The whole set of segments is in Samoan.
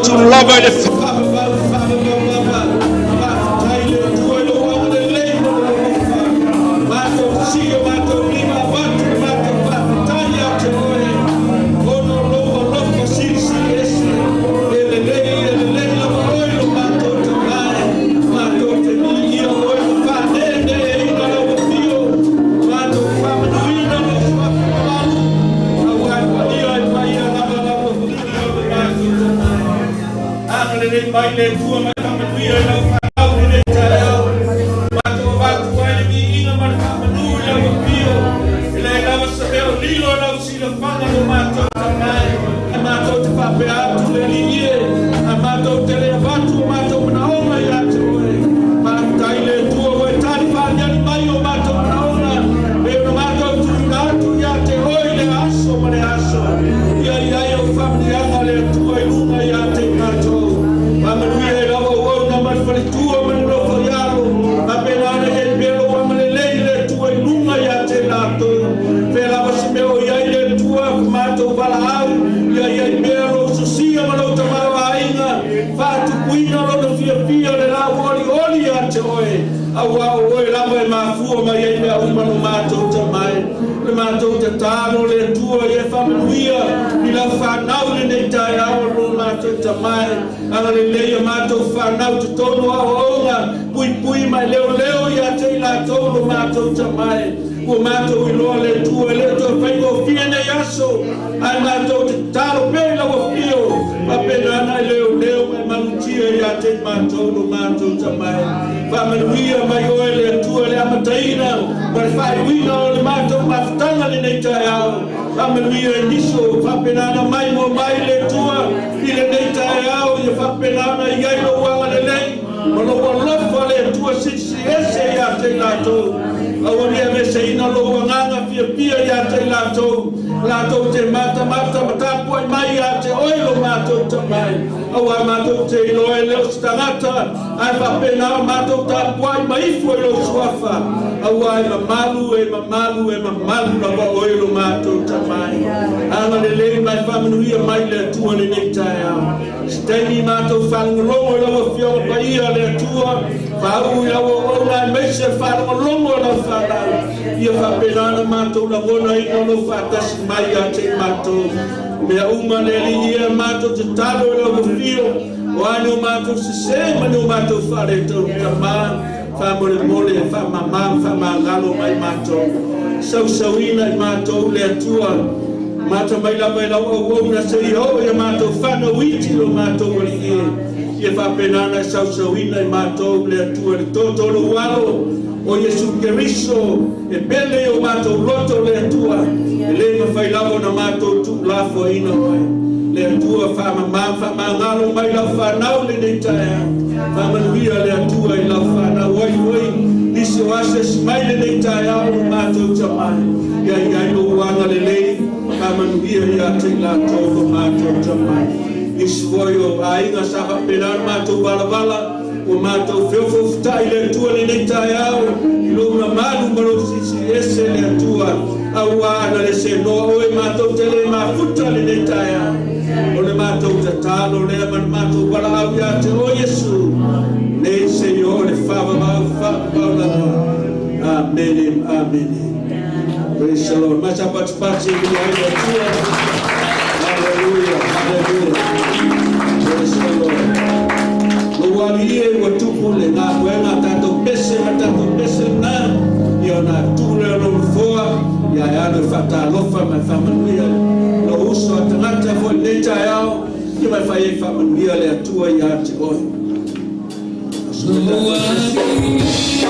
tulu lava i le Faavavau, faavavau lava. Faafetai i le Atua i lou agalelei ma lou alofa. Matou sii o matou lima avatu le matou faafetai ia te oe, ona o lou alofa silisili ese. E lelei, e lelei lava oe lo matou Tama e. Matou te viia oe ma faaneeneeina lau afio. Matou faamanuina lou suafa mamalu, aua e paia, e paia lava lau afio lo matou Tama e. Agalelei mai le Atua ma faamanuia i lau fanau lenei taeao. Matou avatu ai le viiga ma le faamanu i lau afio. E leai lava se mea o lilo i lau silafaga lo matou Tama e. E matou te faapea atu le Alii e, a matou te le avatu o matou manaoga ia te oe. Faafetai i le Atua ua e tali faaliali mai o matou manaoga, e ona matou tuuina atu ia te oe i le aso ma le aso. Ia i ai au faamanuiaga le Atua i luga ia te i matou. Faamanuia i lau auauna ma le faletua ma le nofo i alo. Faapena ona i ai pea lou agalelei le Atua i luga ia te i latou. Fea lava se mea o i ai le Atua matou valaau, ia i ai pea lou sosia ma lou tamaoaiga, faatupuina lona fiafia le lau olioli ia te oe. Aua o oe lava e mafua mai ai mea uma no matou Tama e. Le matou tatalo le Atua ia faamanuia i lau fanau lenei taeao lo matou Tama e. Agalelei a matou fanau totonu o aoaoga, puipui mai leoleo ia te i latou lo matou Tama e. Ua matou iloa le Atua e le o toe faigofie nei aso, ae matou te tatalo pea i lau afio, faapena ona e leoleo ma e malutia ia te i matou lo matou Tama e. Faamanuia mai oe le Atua i le amataina ma le faaiuina o le matou mafutaga lenei taeao. Faamanuia i nisi o faapena ona maimoa mai le Atua i lenei taeao, ia faapena ona i ai lou agalelei ma lou alofa le Atua silisili ese ia te i latou. Aua ne i aveseina lou agaga fiafia ia te i latou, latou te matamata ma tapuai mai ia te oe lo matou Tama e. Aua matou te iloa e le o se tagata, ae faapena o matou tapuai ma ifo i lou suafa. Aua e mamalu, e mamalu, e mamalu lava oe lo matou Tama e. Agalelei mai faamanuia mai le Atua lenei taeao. Se taimi matou faalogologo i lau afioga paia le Atua, faauu i lau auauna aemaise le faalogologo a lau fanau. Ia faapena ona matou lagonaina o lou faatasi mai ia te i matou. O mea uma le Alii e matou tatalo i lau afio, o a ni o matou sesē ma ni o matou faaletonu Tama, faamolemole, faamama ma faamagalo mai matou. Sausauina i matou le Atua, mata mai lava i lau auauna seia oo ia matou fanau iti lo matou Alii e. Ia faapena ona e sausauina i matou le Atua i le toto o lou alo o Iesu Keriso e pele i o matou loto le Atua, e le mafai lava ona matou tuulafoaiina oe. Le Atua faamama ma faamagalo mai lau fanau lenei taeao. Faamanuia le Atua i lau fanau ai foi nisi o asiasi mai lenei taeao lo matou Tama e. Ia i ai lou agalelei, faamanuia ia te i latou lo matou Tama e. Nisi foi o aiga sa faapena ona matou valavala, ua matou feofoofotai le Atua lenei taeao i lou mamalu ma lou silisili ese le Atua. Aua ana le senoa oe matou te le mafuta lenei taeao. O le matou tatalo lea ma le matou valaau ia te oe Iesu, nei seia oo le faavavau, faavavau lava. Amene, amene. Praise the Lord. Masapatipati i ai le Atua. Hallelujah, hallelujah. Praise the Lord. Lou alii e ua tupu le galuega tatou pese ma tatou pese lena, ia ona tuu lea o lou nofoa, ia e alu e faatalofa ma e faamanuia lou uso a tagata foi lenei taeao, ia ma e fai ai faamanuia le Atua ia te oe. Aso tatou pese.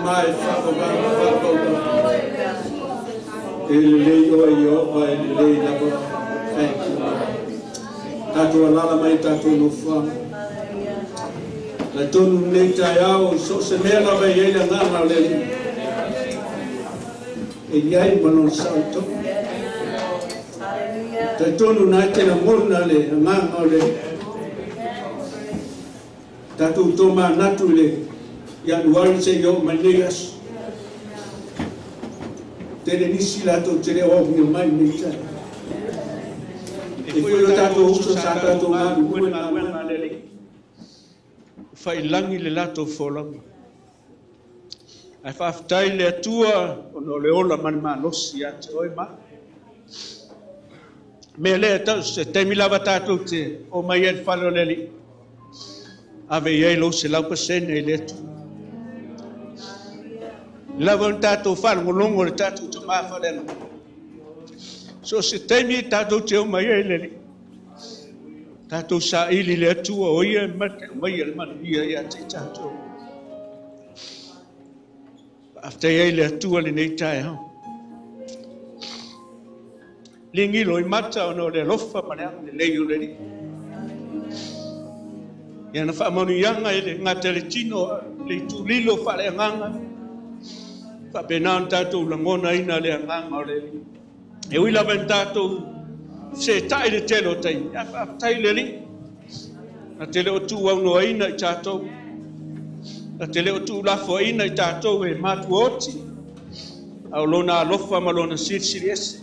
Tama e whaavavau whaavau lava. E lelei oe Ieova, e lelei lava. Thank you, Lord. Tatou alala mai tatou nofoaga. Talitonu lenei taeao, so o se mea lava e i ai le agaga o le Alii, e i ai ma lona saolotoga. Talitonu na e te lagona le agaga o le Alii. Tatou tomanatu i le Ianuari seia oo mai nei aso. Tele nisi latou te le o augia mai lenei taeao. E foi o tatou uso sa tatou galulue i le galuega a le Alii, ua faiilagi le latou folauga. Ae faafetai i le Atua ona o le ola ma le malosi ia te oe ma au. O le mea lea, tau se taimi lava tatou te omai ai i le fale o le Alii, ave i ai lou 100% i le Atua. E lava ona tatou faalogologo i le tatou Tama faaleagaga. So o se taimi tatou te omai ai i le Alii, tatou saili i le Atua o ia e aumaia le manuia ia te i tatou. Faafetai ai le Atua lenei taeao. Ligilo i mata ona o le alofa ma le agalelei o le Alii. Ia na faamanuiaga e le gata i le tino, le itulilo faaleagaga, faapena ona tatou lagonaina le agaga o le Alii. E ui lava ina tatou setai le tele o taimi, ae faafetai i le Alii. Na te le o tuuaunoaina i tatou, na te le o tuulafoaina i tatou e matuaoti, a o lona alofa ma lona silisili ese.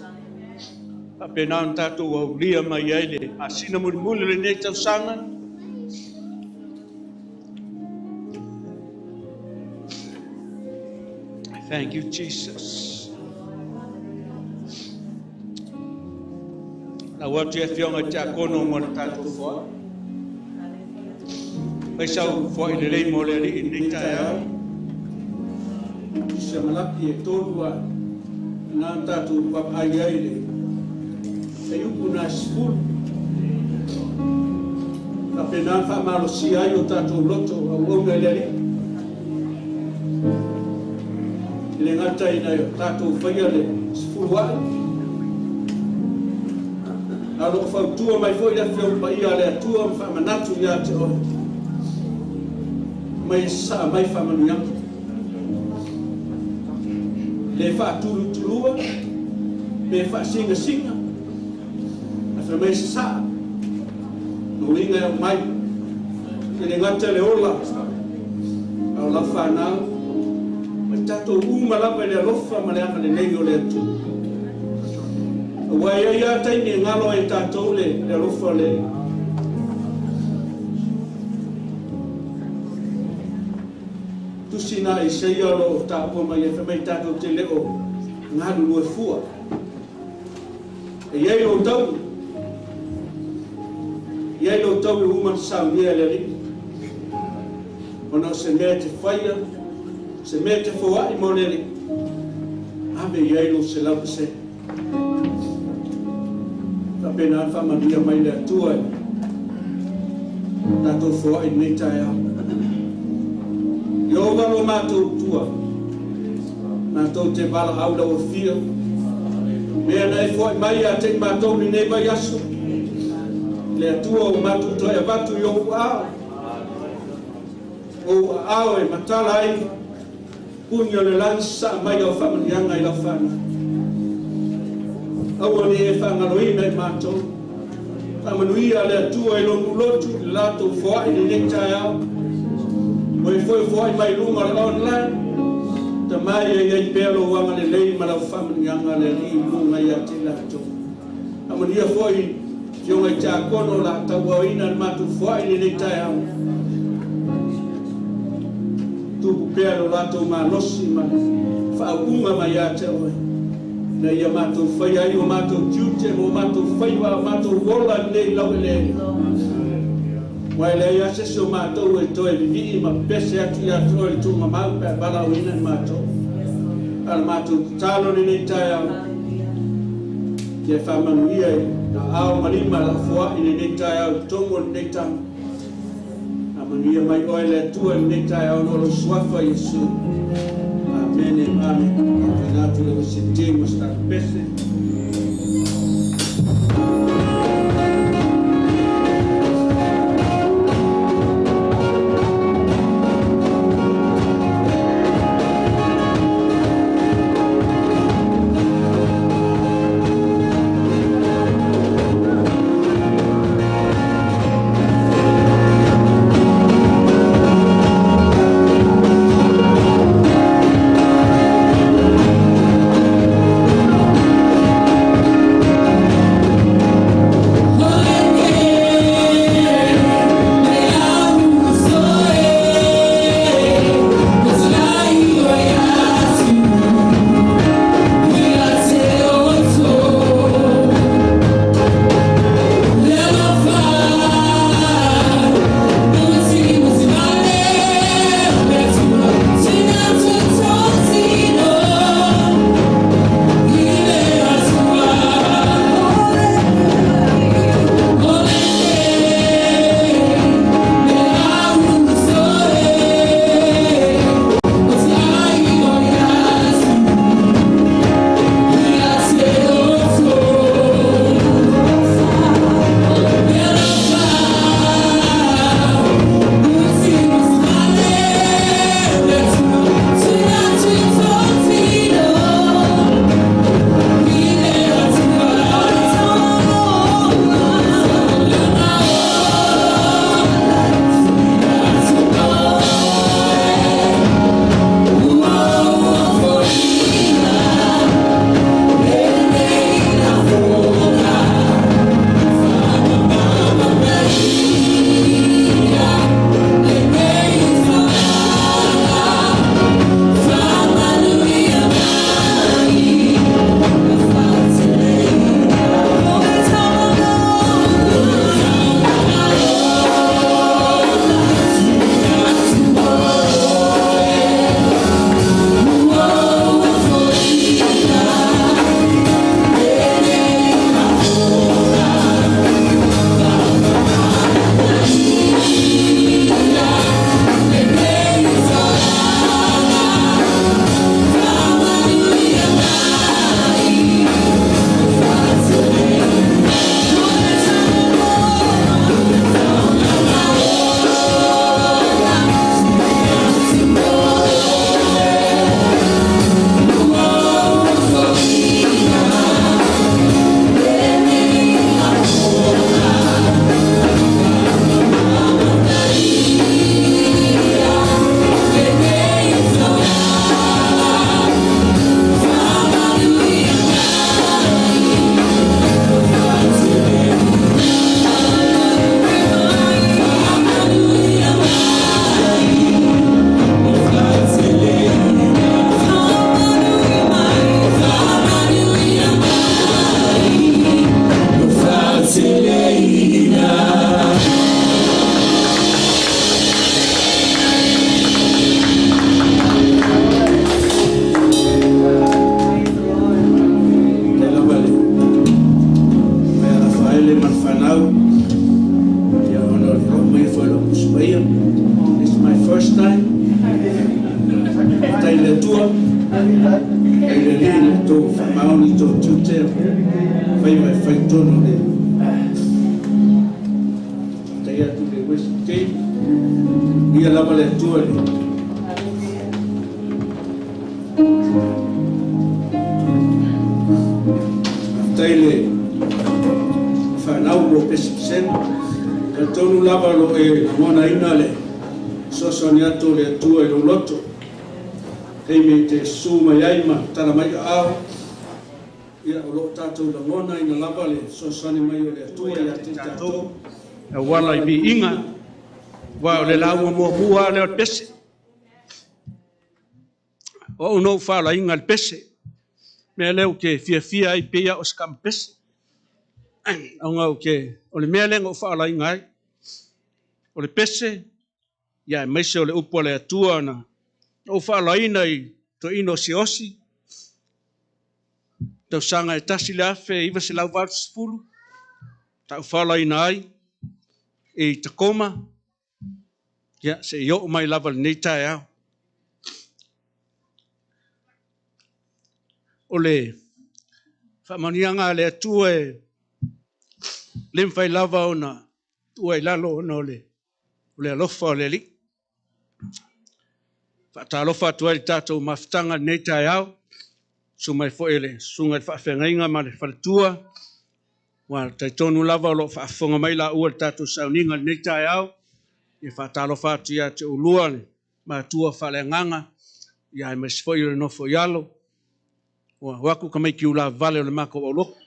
Faapena ona tatou aulia mai ai le masina mulimuli o lenei tausaga. Thank you, Jesus. Lau atu i afioga i tiakono mo le tatou foai. Fai sau foai lelei mo le Alii i lenei taeao. Tusi a Malaki e 3 a na tatou vaavaai ai le fuaiupu na 10. Faapena ona faamalosia ai o tatou loto auauna i le Alii. E le gata ina o tatou faia le 10 ae, a o lo o fautua mai foi le Afioga Paia a le Atua ma faamanatu ia te oe, mai e sasaa mai faamanuiaga. Le faatulutulua pe faasigasina, ae fai mai sasaa, no uiga e aumai, e le gata le ola, a o lau fanau, ma i tatou uma lava i le alofa ma le agalelei o le Atua. Aua e i ai lava taimi e galo ai e tatou le alofa o le Alii. Tusi na Isaia o lo o taua mai ai, fai mai tatou te le o galulue fua. E i ai lou taui, e i ai lou taui ua uma ona saunia e le Alii, ona o se mea e te faia, se mea e te foai mo le Alii, ave i ai lou 100%. Faapena ona faamanuia mai le Atua i tatou foai lenei taeao. Ieova lo matou Atua, matou te valaau lau afio, mea na e foai mai ia te i matou lenei vaiaso, le Atua o matou toe avatu i ou aao, ou aao e matala ai puni o le lagi sasaa mai au faamanuiaga i lau fanau. Aua ne i e faagaloina i matou. Faamanuia le Atua i lou lotu i le latou foai lenei taeao. O e foi foai mai luga o le online, Tama ia i ai pea lou agalelei ma lau faamanuiaga le Alii i luga ia te i latou. Faamanuia foi afioga i tiakono o le a tauaoina le matou foai lenei taeao. Tupu pea lo latou malosi ma le faauuga mai ia te oe, ina ia matou faia ai o matou tiute ma o matou faiva o matou ola lenei laueleele. Aua e leai lava se isi o matou e toe vivii ma pepese atu ia te oe i le tuugamau pe a valaauina i matou. A o le matou tatalo lenei taeao, ia faamanuia i aao ma lima lafoai lenei taeao i totonu o lenei taga. Faamanuia mai oe le Atua i lenei taeao ona o lou suafa Iesu. Amene, amene. Faapena atu le worship team mo se tatou pese. Faafetai lava i le Paia Rafaele ma le fanau, ia ona o le oo mai foi o lou Tusi Paia. This is my first time. Faafetai i le Atua, faafetai i le Alii i lo outou faamaoni i tou tiute ma faiva e fai i totonu o le Faafetai atu i le worship team. Viia lava le Atua i le Faafetai i le fanau o lo o pesepesega. Talitonu lava o lo o e lagonaina le fesoasoani atu o le Atua i lou loto. Taimi e te susu mai ai ma tala mai aao, ia o lo o tatou lagonaina lava le fesoasoani mai o le Atua ia te i tatou. E auala i viiga, aua o le lauga muamua lava lea o le pese. O au na ou faalaina le pese. Mea lea ou te fiafia ai pei au o se tama pese. Ona ou te, o le mea lea na ou faalaina ai. O le pese, ia aemaise o le upu a le Atua na ou faalaina i toeaina o Siaosi, tausaga e 1980, sa ou faalaina ai i Tacoma, ia, seia oo mai lava i lenei taeao. O le faamanuiaga a le Atua e le mafai lava ona tuua i lalo ona o le alofa o le Alii. Faatalofa atu ai i le tatou mafutaga i lenei taeao, susu mai foi le susuga i le faafeagaiga ma le faletua, ua talitonu lava o lo o faafofoga mai laua i le tatou sauniga i lenei taeao. E faatalofa atu ia te oulua le matua faaleagaga, ia aemaise foi o le nofo i alo, ua o atu tamaiti ulavavale o le matou aulotu.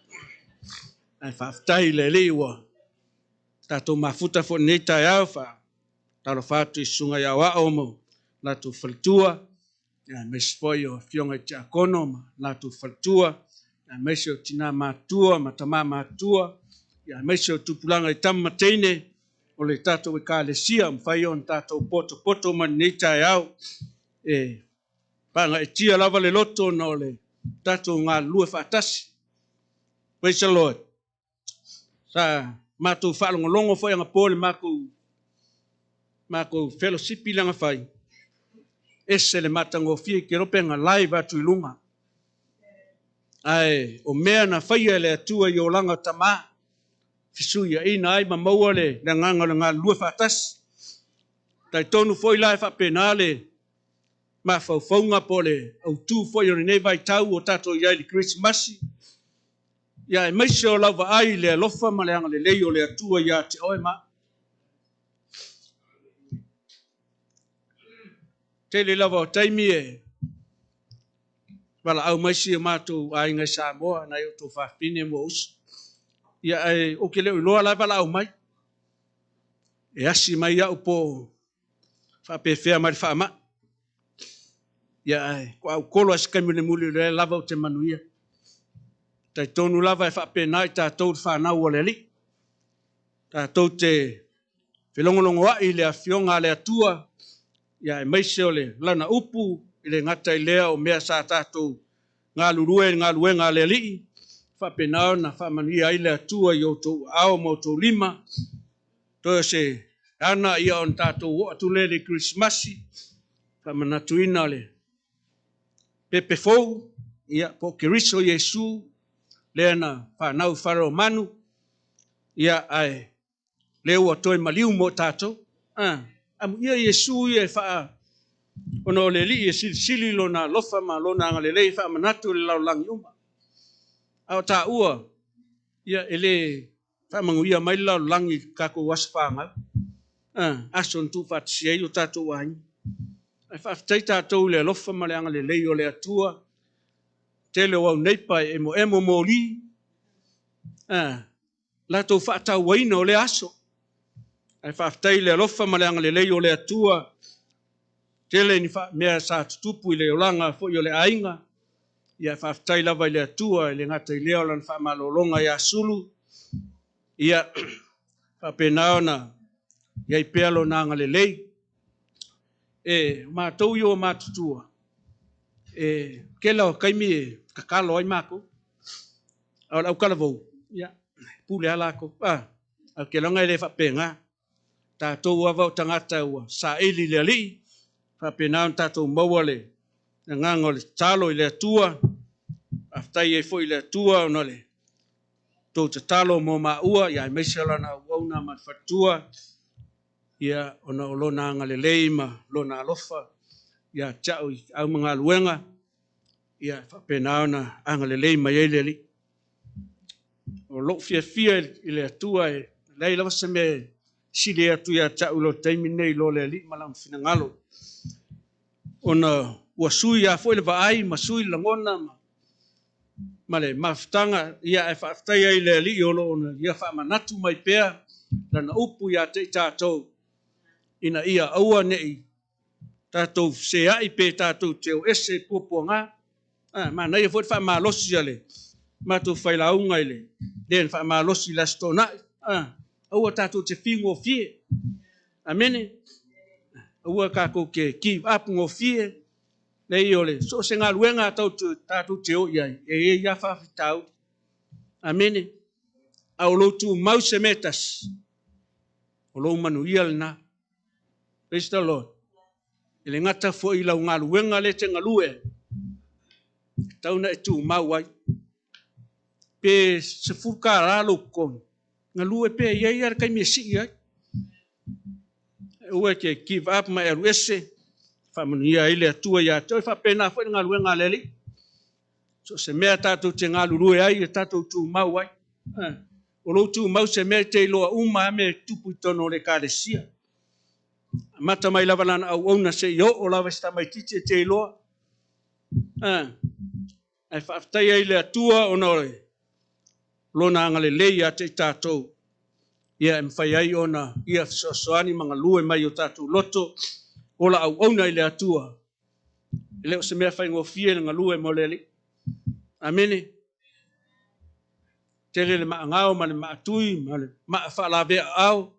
Ae faafetai i le Alii ua tatou mafuta foi i lenei taeao. Faatalofa atu i susuga i Aoao ma latou faletua, aemaise foi o afioga i Tiakono ma latou faletua, aemaise o tina matua ma tama matua, aemaise o tupulaga i tama ma teine o le tatou ekalesia, mafai ona tatou potopoto mai lenei taeao. E pagaetia lava le loto ona o le tatou galulue faatasi. Praise the Lord. Sa matou faalogologo foi anapo le matou fellowship lea na fai. Ese le matagofie ke lope na live atu i luga. Ae o mea na faia e le Atua i olaga o tama, fesuiaina ai ma maua le agaga o le galulue faatasi. Talitonu foi la e faapena le mafaufauga po o le autu foi o lenei vaitau o tatou i ai i le Kerisimasi, ia aemaise o lau vaai i le alofa ma le agalelei o le Atua ia te oe ma. Tele lava o taimi e valaau mai si o matou aiga i Samoa, nai o outou fafine ma uso. Ia ae ou te le o iloa la e valaau mai. E asi mai au po faapefea mai le faamai. Ia ae ko au kolo a se taimi mulimuli o lea lava ou te manuia. Talitonu lava e faapena i tatou le fanau o le Alii. Tatou te felogologoai i le afioga a le Atua, ia aemaise o le lana upu, i le gata i lea o mea sa tatou galulue i le galuega a le Alii, faapena ona faamanuia ai le Atua i outou aao ma outou lima. Toe o se ana ia ona tatou oo atu lea i le Kerisimasi, faamanatuina le pepe fou, ia po o Keriso Iesu, lea na fanau i Faleomanu, ia ae lea ua toe maliu mo tatou. Amuia Iesu ia e faa ona o le Alii e silisili lona alofa ma lona agalelei e faamanatu i le lalolagi uma. A o taua, ia e le faamanuia mai le lalolagi i le tatou aso fanau, aso na tuufaatasia ai o tatou aiga. Ae faafetai tatou i le alofa ma le agalelei o le Atua. Tele o au neipa e emoemo moli, latou faatauaina o lea aso. Ae faafetai i le alofa ma le agalelei o le Atua. Tele ni mea sa tutupu i le olaga foi o le aiga. Ia faafetai lava i le Atua i le gata i lea o lana faamalologa ia Sulu. Ia faapena ona iai pea lona agalelei. E matou i o matutua, e kela o taimi e tatalo ai matou. A o le autalavou, ia pule lava latou. A o ke loga e le faapena. Tatou ava o tagata ua saili i le Alii, faapena ona tatou maua le agaga o le tatalo i le Atua. Faafetai ai foi i le Atua ona o le tou tatalo mo maua, ia aemaise o lana auauna ma le faletua, ia ona o lona agalelei ma lona alofa ia te au i au ma galuega, ia faapena ona agalelei mai ai le Alii. O lou fiafia i le Atua e leai lava se mea e sili atu ia te au i lo taimi nei i lo le Alii ma lana finagalo. Ona ua sui lava foi le vaai ma sui le lagona ma le mafutaga, ia ae faafetai ai i le Alii o lo o ia faamanatu mai pea lana upu ia te i tatou, ina ia aua nei tatou feseai pe tatou te o ese i puapuaga. Manaia foi le faamalosi a le matou failauga i le lea na faamalosi i le Aso Toonai. Aua tatou te figofie. Amene. Aua tatou te give up gofie. Nei o le so o se galuega tatou te o i ai, e i ai lava faafitauli. Amene. A o lou tumau se mea e tasi, o lou manuia lena. Praise the Lord. E le gata foi i lau galuega lea e te galue ai, Tatau ona e tumau ai. Pe $10 lou totogi, galue pea e i ai lava le taimi e sii ai. Aua e te give up ma e alu ese, faamanuia ai le Atua ia te oe. E faapena foi le galuega a le Alii. So o se mea tatou te galulue ai, e tatou tumau ai. O lou tumau se mea e te iloa uma lava mea e tutupu i totonu o le Ekalesia. Amata mai lava lana auauna seia oo lava i se tamaitiiti e te iloa. Ae faafetai ai i le Atua ona o Lona agalelei ia te i tatou, ia e mafai ai ona Ia fesoasoani ma galue mai i o tatou loto, ola auauna i le Atua. E le o se mea faigofie le galue mo le Alii. Amene. Tele le maagao ma le maatui ma le maa faalaveaao.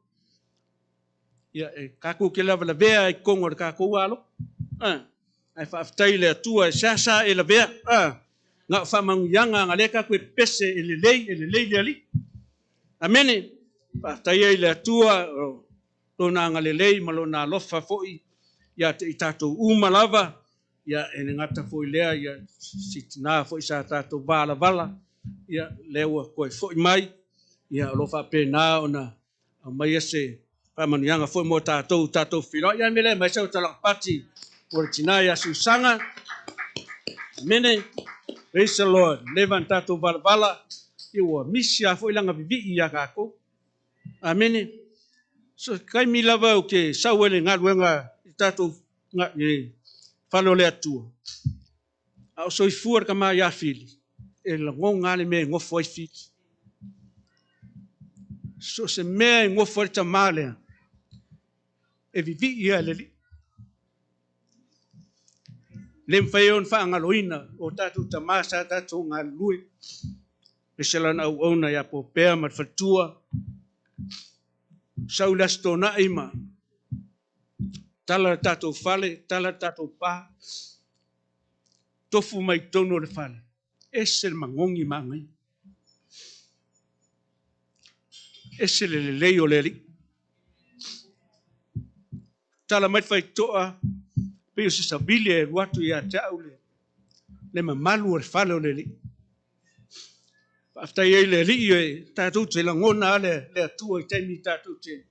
Ia, e tatou te lavelavea ai i totonu o le tatou alo. Ae faafetai i le Atua e seasea e lavea. Na o faamanuiaga ana lea tatou e pepese e lelei, e lelei le Alii. Amene. Faafetai ai i le Atua o Lona agalelei ma Lona alofa foi ia te i tatou uma lava. Ia, e le gata foi lea, ia, si tina foi sa tatou valavala, ia, lea ua toe foi mai, ia, o lo o faapena ona aumaia se faamanuiaga foi mo tatou, tatou feiloai. Ia, mele mai sau talakapati o le tina ia Susaga. Amene. Praise the Lord. Leva na tatou valavala, ia ua misi lava foi lana vivii ia tatou. Amene. So, taimi lava ou te sau ai le galuega i tatou i fale o le Atua, a o soifua le tama ia Fili, e lagona lava le mea e nofo ai Fili. So o se mea e nofo ai le tama lea, e vivii ia e le Alii. Le mafai ai ona faagaloina o tatou tama sa tatou galulue, aemaise lana auauna ia Popea ma le faletua, sau i le Aso Toonai ma tala le tatou fale, tala le tatou pa, tofu mai totonu o le fale, ese le magogi manaia, ese le lelei o le Alii. Tala mai le faitotoa, pei o se savili e alu atu ia te au le mamalu o le fale o le Alii. Faafetai ai le Alii e tatou te lagona lava le Atua i taimi tatou te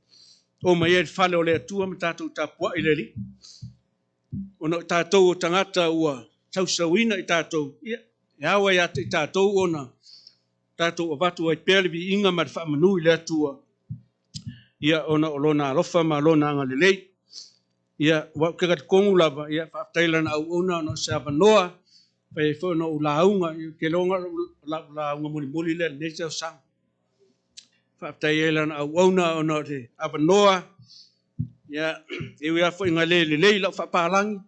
omai ai i le fale o le Atua ma tatou tapuai i le Alii. Ona o tatou o tagata ua sausauina i tatou, ia, e ao ai ia te i tatou ona tatou avatu ai pea le viiga ma le faamanu i le Atua, ia, ona o Lona alofa ma Lona agalelei. Ia, aua ou te talitonu lava, ia, faafetai i Lana auauna ona o se avanoa, fai ai foi ona ou lauga, ia, ou te iloa o lau lauga mulimuli lea i lenei tausaga. Faafetai ai i Lana auauna ona o le avanoa, ia, e ui lava foi ina le lelei lau faapalagi,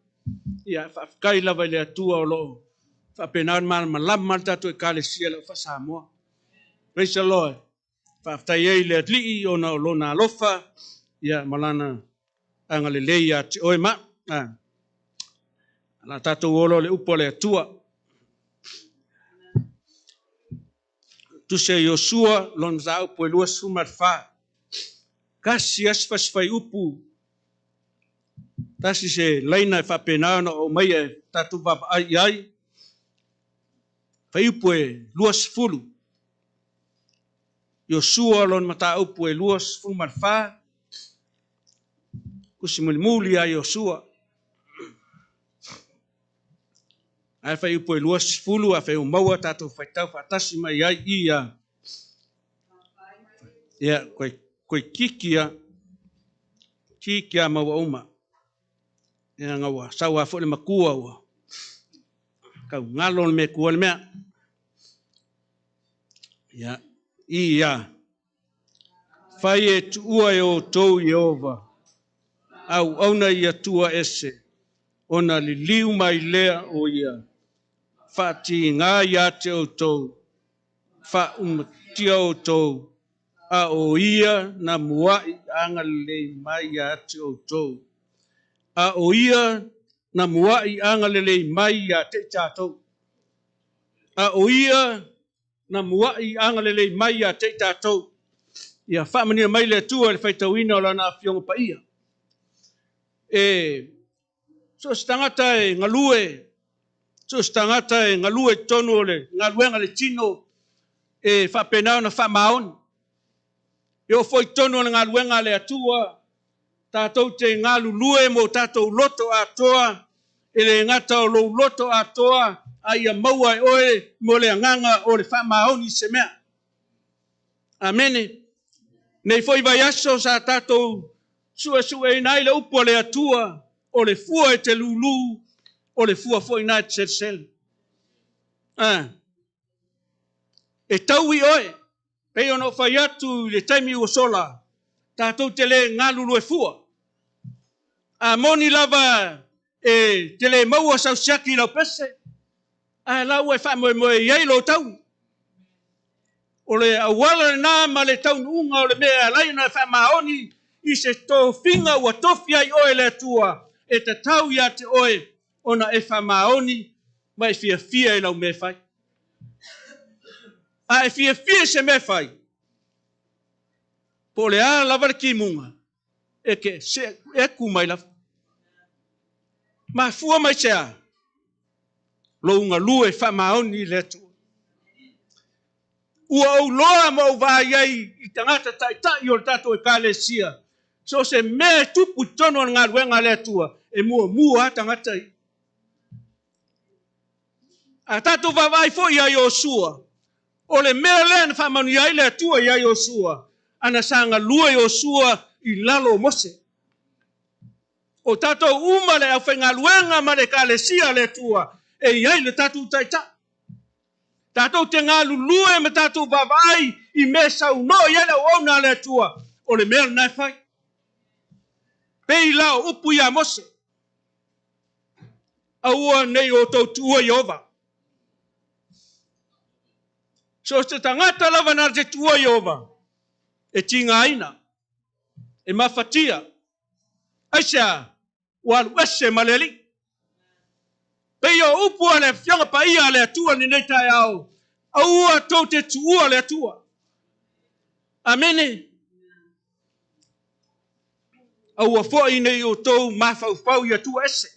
ia, faafetai lava i le Atua o lo o faapena ona malamalama le tatou Ekalesia i lau faa-Samoa. Praise the Lord. Faafetai ai i le Alii ona o Lona alofa, ia, ma Lana agalelei ia te oe ma au. O le a tatou o loa i le upu a le Atua. Tusi a Iosua, lona mataupu e 24. Tasi lava si fasi fuaiupu, tasi se laina e faapena ona oo mai e tatou vaavaai i ai. Fuaiupu e 20. Iosua lona mataupu e 24. Tusi mulimuli a Iosua. Ae fuaiupu e 20, afai ua maua tatou faitau faatasi mai ai ia. Ia, koe, koe kiki a, kiki a maua uma. Ia, nga ua sau a foi le matua ua tau galo le mea tua le mea. Ia, ia. Fai e tuua e outou Ieova, auauna i Atua ese, ona liliu mai lea o ia faatiga ia te outou, faaumatia outou, a o ia na mua'i agalelei mai ia te outou. A o ia na mua'i agalelei mai ia te i tatou. A o ia na mua'i agalelei mai ia te i tatou. Ia faamanuia mai le Atua i le faitauina o Lana Afioga Paia. E so o se tagata e galue So o se tagata e galue i totonu o le galuega a le tino e faapena ona faamaoni. E oo foi i totonu o le galuega a le Atua, tatou te galulue mo tatou loto atoa, e le gata o lou loto atoa, a ia maua e oe mo le agaga o le faamaoni i se mea. Amene. Nei foi vaiaso sa tatou suesueina ai le upu a le Atua, o le fua e te lulu, o le fua foi lena e te selesele. Ah, e taui oe, pei ona ou fai atu i le taimi ua sola, tatou te le galulue fua. A moni lava e te le maua sau siaki i lau pese, ae la ua e faamoemoe i ai lou taui. O le auala lena ma le taunuuga o le mea e ala ai ona e faamaoni i se tofiga ua tofi ai oe e le Atua, e tatau ia te oe ona e faamaoni ma e fiafia i lau mea e fai. A e fiafia i se mea e fai, po o le a lava le timuga, e te eku mai lava. Mafua mai se a? Lou galue faamaoni i le Atua. Ua ou loa ma ou vaai ai i tagata taitai o le tatou Ekalesia, so o se mea e tupu i totonu o le galuega a le Atua, e muamua lava tagata ia. A tatou vaavaai foi ia Iosua, o le mea lea na faamanuia ai le Atua ia Iosua, ana sa galue Iosua i lalo o Mose. O tatou uma le aufaigaluega ma le Ekalesia a le Atua, e i ai le tatou Taitai. Tatou te galulue ma tatou vaavaai i mea e saunoa i ai le auauna a le Atua, o le mea lena e fai. Pei la o upu ia Mose, Aua ne i outou tuua Ieova. So o se tagata lava na te tuua Ieova, e tigaina, e mafatia. Aisea? Ua alu ese ma le Alii. Pei o upu a le Afioga Paia a le Atua i lenei taeao, aua tou te tuua le Atua. Amene. Aua foi ne i outou mafaufau i Atua ese.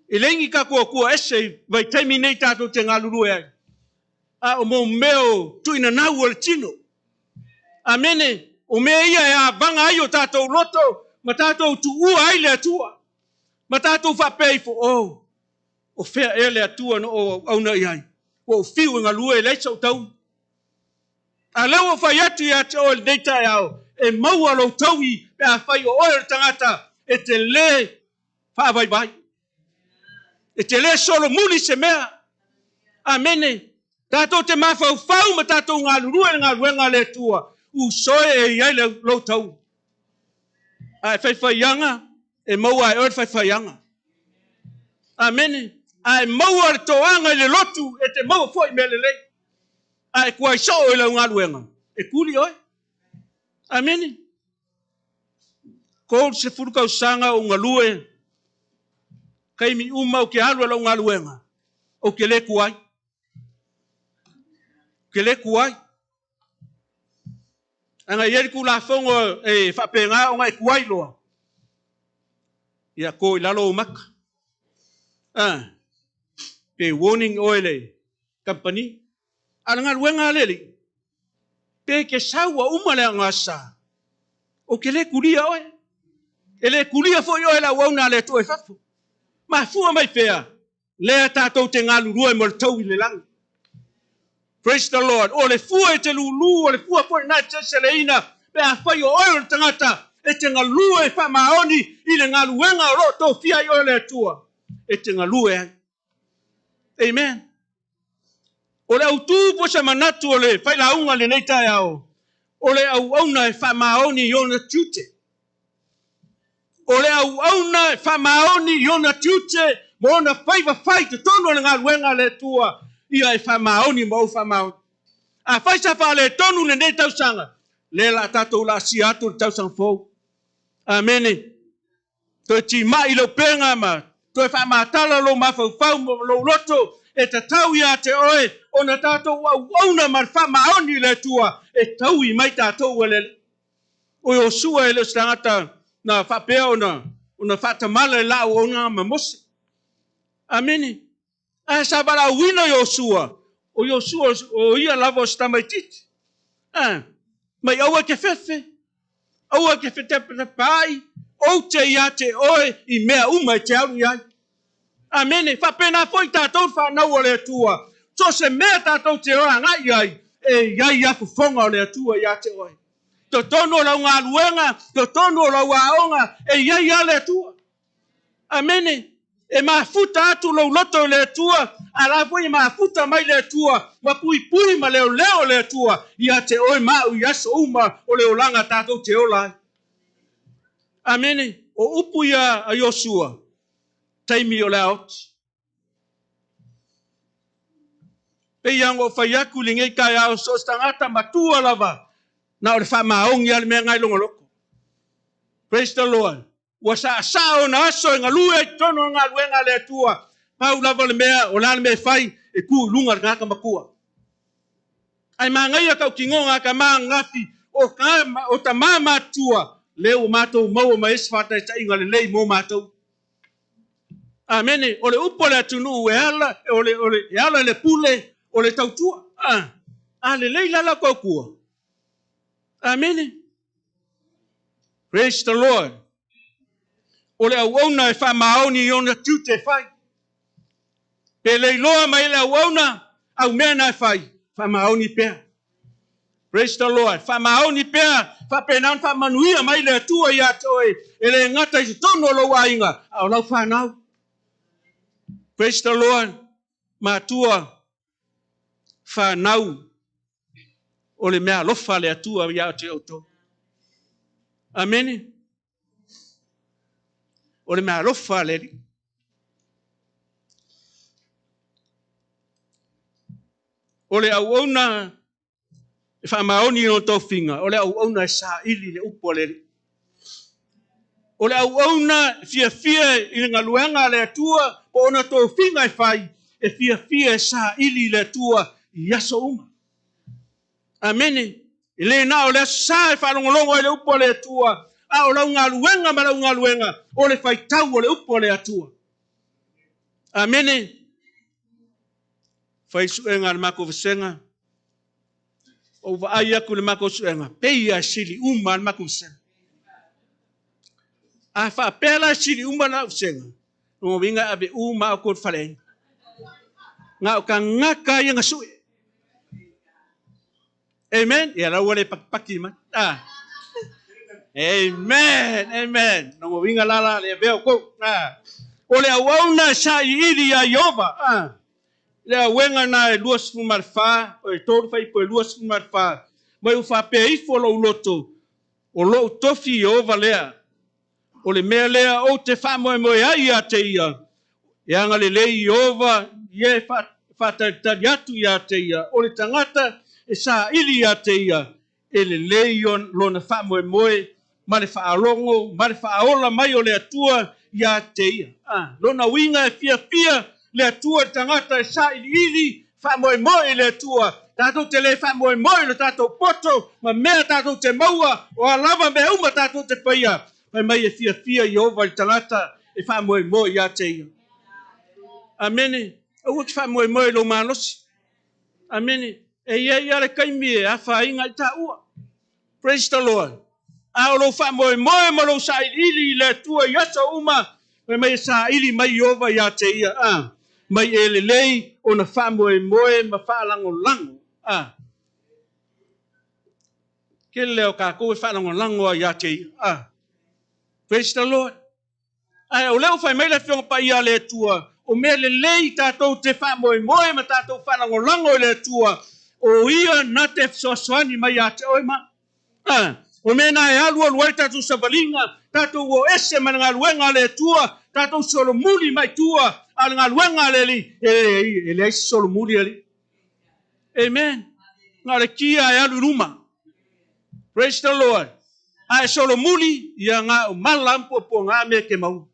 E leai ni tatou Atua ese i vaitaimi nei tatou te galulue ai, a o mo mea o tuuinanau o le tino. Amene. O mea ia e avaga ai o tatou loto ma tatou tuua ai le Atua. Ma tatou faapea ifo, oh, o fea ea le Atua na ou auauna i ai? Ua ou fiu e galue e leai sou taui. A lea ua ou fai atu ia te oe i lenei taeao, e maua lou taui pe afai o oe o le tagata e te lē faavaivai. E te lē solomuli se mea. Amene. Tatou te mafaufau ma tatou galulue i le galuega a le Atua, usoe e i ai lou taui. A e faifaiaga, e maua e oe le faifaiaga. Amene. A e maua le toaga i le lotu, e te maua foi mea lelei. A e tuai soo i lau galuega, e tuli oe. Amene. 30 tausaga o galue, taimi uma ou te alu i lau galuega, ou te le tuai. Ou te le tuai. Ana i ai le Tulafono e faapena ona e tuai loa, ia to i lalo ou maka. Ah, pe warning oe le kamupani. A o le galuega a le Alii, pe ke sau ua uma le agasa, ou te le kulia oe. E le kulia foi oe le auauna a le Atua i fafo. Mafua mai pea, lea tatou te galulue mo le tou i le lagi. Praise the Lord. O le fua e te lulu, o le fua foi lena e te seleseleina, pe afai o oe o le tagata e te galue faamaoni i le galuega o lo o tofia ai oe e le Atua, e te galue ai. Amen. O le autu po o se manatu o le failauga i lenei taeao, o le auauna e faamaoni i ona tiute. O le auauna e faamaoni i ona tiute ma ona faiva fai i totonu o le galuega a le Atua, ia e faamaoni ma ou faamaoni. Afai sa faaletonu lenei tausaga, lea la tatou laasia atu le tausaga fou. Amene. Toe timai le upega ma toe faamatala lou mafaufau ma lou loto, e tatau ia te oe ona tatou auauna ma le faamaoni i le Atua e taui mai tatou e le Alii. O Iosua e le o se tagata na faapea ona faatamala i la auaunaga ma Mose. Amene. Ae sa valaauina Iosua, o Iosua o ia lava o se tamaitiiti. A, mai aua e te fefe, aua e te fetepatepaai, ou te ia te oe i mea uma e te alu i ai. Amene. Faapena foi tatou le fanau a le Atua, so o se mea tatou te agai i ai, e i ai lava fofoga o le Atua ia te oe. Totonu o lau galuega, totonu o lau aoga, e i ai lava le Atua. Amene. E mafuta atu lou loto i le Atua, a la foi e mafuta mai le Atua, ma puipui ma leoleo le Atua ia te oe ma au i aso uma o le olaga tatou te ola ai. Amene. O upu ia a Iosua, taimi o le aoti. Pei lava ona ou fai atu i lenei taeao, so o se tagata matua lava, na o le faamaoni lava le mea lena i lona loto. Praise the Lord. Ua saasaa ona aso e galue ai i totonu o le galuega a le Atua. Pau lava le mea, o le a le mea e fai, e tu i luga le tagata matua. Ae manaia tautinoga a tama ananafi, o, ka, o tama matutua, lea ua matou maua mai ai se faataitaiga lelei mo matou. Amene. O le upu a le atunuu e ala, o le, o le, e ala i le pule o le tautua. A, a lelei la lau tautua. Amene. Praise the Lord. O le auauna e faamaoni i ona tiute e fai. Pe le iloa mai e le auauna au mea na e fai, faamaoni pea. Praise the Lord. Faamaoni pea, faapena ona faamanuia mai le Atua ia te oe, e le gata i totonu o lou aiga, a o lau fanau. Praise the Lord. Matua, fanau, o le mea alofa a le Atua ia te outou. Amene. O le mea alofa a le Alii. O le auauna e faamaoni i lona tofiga, o le auauna e saili le upu a le Alii. O le auauna e fiafia i le galuega a le Atua po o ona tofiga e fai, e fiafia e saili i le Atua i aso uma. Amene. E le na o le Aso Sa e faalogologo ai le upu a le Atua, a o lau galuega ma lau galuega, o le faitau o le upu a le Atua. Amene. Fai suega a le matou vasega. Ou vaai atu i le matou suega, pei lava e sili uma le matou vasega. A faapea la e sili uma lau vasega, lona uiga e ave uma au i le faleaiga. Na o tagata ia na sue. Amen. Ia la ua le pakipaki mai. Ah. Amen. Amen. Lona uiga la la le avea o kou. Ah. O le auauna e sailiili iā Ieova. Ah. Le auega na e 24, o e 3 fuaiupu e 24, mai ua faapea ifo lou loto, o lou tofi Ieova lea. O le mea lea ou te faamoemoe ai ia te ia, e agalelei Ieova ia e faatalitali atu ia te ia, o le tagata e saili ia te ia, e lelei lona faamoemoe ma le faalogo ma le faaola mai o le Atua ia te ia. A, lona uiga e fiafia le Atua i le tagata e sailiili faamoemoe i le Atua. Tatou te le faamoemoe i lo tatou poto ma mea tatou te maua, o a lava mea uma tatou te faia, fai mai e fiafia Ieova i le tagata e faamoemoe ia te ia. Amene. Aua e te faamoemoe i lou malosi. Amene. E i ai lava le taimi e afaina ai taua. Praise the Lord. A o lou faamoemoe ma lou sailiili i le Atua i aso uma, fai mai e saili mai Ieova ia te ia, a, mai e lelei ona faamoemoe ma faalagolago, a. Tele lea o tatou e faalagolago ai ia te ia, a. Praise the Lord. Ae o lea ua fai mai le Afioga Paia a le Atua, o mea lelei tatou te faamoemoe ma tatou faalagolago i le Atua, o Ia na te fesoasoani mai ia te oe ma A, o mea na e alualu ai tatou savaliga, tatou o ese ma le galuega a le Atua, tatou solomuli mai tua a le galuega a le Alii, e leai, e leai se solomuli Alii. Amen. Na o le kia e alu i luma. Praise the Lord. A e solomuli, ia na o mala ma puapuaga mea e te maua.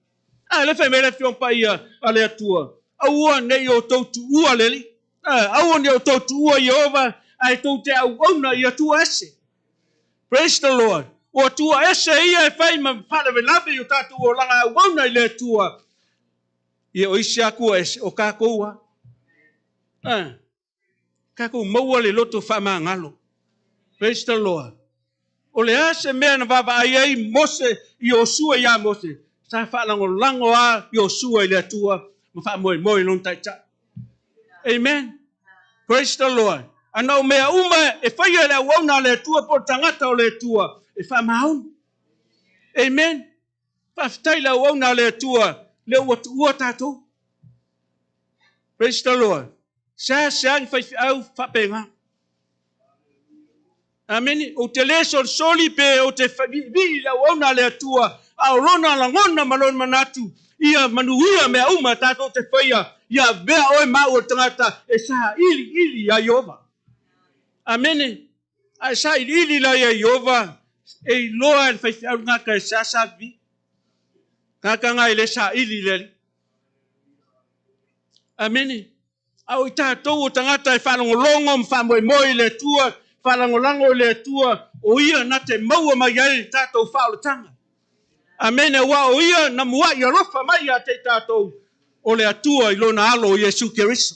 A le fai mai le Afioga Paia a le Atua, aua ne i outou tuua le Alii. Aua ne i outou tuua Ieova, ae tou te auauna i Atua ese. Praise the Lord. O Atua ese ia e fai ma faalavelave i o tatou olaga auauna i le Atua. Ia o isi Atua ese, o tatou lava. Ah, tatou maua le loto faamagalo. Praise the Lord. O le a se mea na vaavaai ai Mose Iosua iā Mose? Sa faalagolago lava Iosua i le Atua ma faamoemoe i lona Taitai. Amen. Praise the Lord. Ana o mea uma e faia e le auauna a le Atua po o le tagata o le Atua e faamaoni. Amen. Faafetai i le auauna a le Atua lea ua tuua tatou. Praise the Lord. Seasea ni faifeau faapena. Amene. Ou te le solisoli pe ou te viivii i le auauna a le Atua, a o lona lagona ma lona manatu, ia manuia mea uma tatou te faia, ia avea oe ma au o le tagata e sailiili iā Ieova. Amene. A e sailiili la iā Ieova, e iloa e le faifeau le tagata e seasea vivii. Tagata na e le saili i le Alii. Amene. A o i tatou o tagata e faalogologo ma faamoemoe i le Atua, faalagolago i le Atua, o Ia na te maua mai ai le tatou faaolataga. Amene, aua o Ia na mua'i alofa mai ia te i tatou, o le Atua i Lona Alo o Iesu Keriso.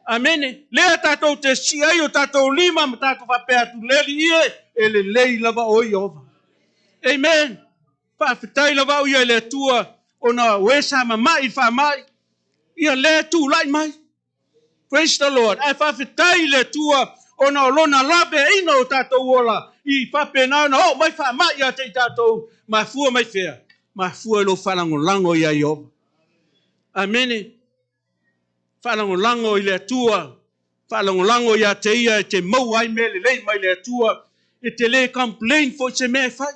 Amene. Lea tatou te sii ai o tatou lima ma tatou faapea atu, Le Alii e, e lelei lava oe Ieova. Amen. Faafetai lava au ia i le Atua ona o e sa mama'i i le faamai, ia lea e tulai mai. Praise the Lord. Ae faafetai i le Atua ona o Lona laveaiina o tatou ola i faapena ona oo mai faamai ia te i tatou. Mafua mai fea? Mafua i lou faalagolago ia Ieova. Amene. Faalagolago i le Atua, faalagolago ia te Ia e te maua ai mea lelei mai le Atua, e te le complain foi i se mea e fai.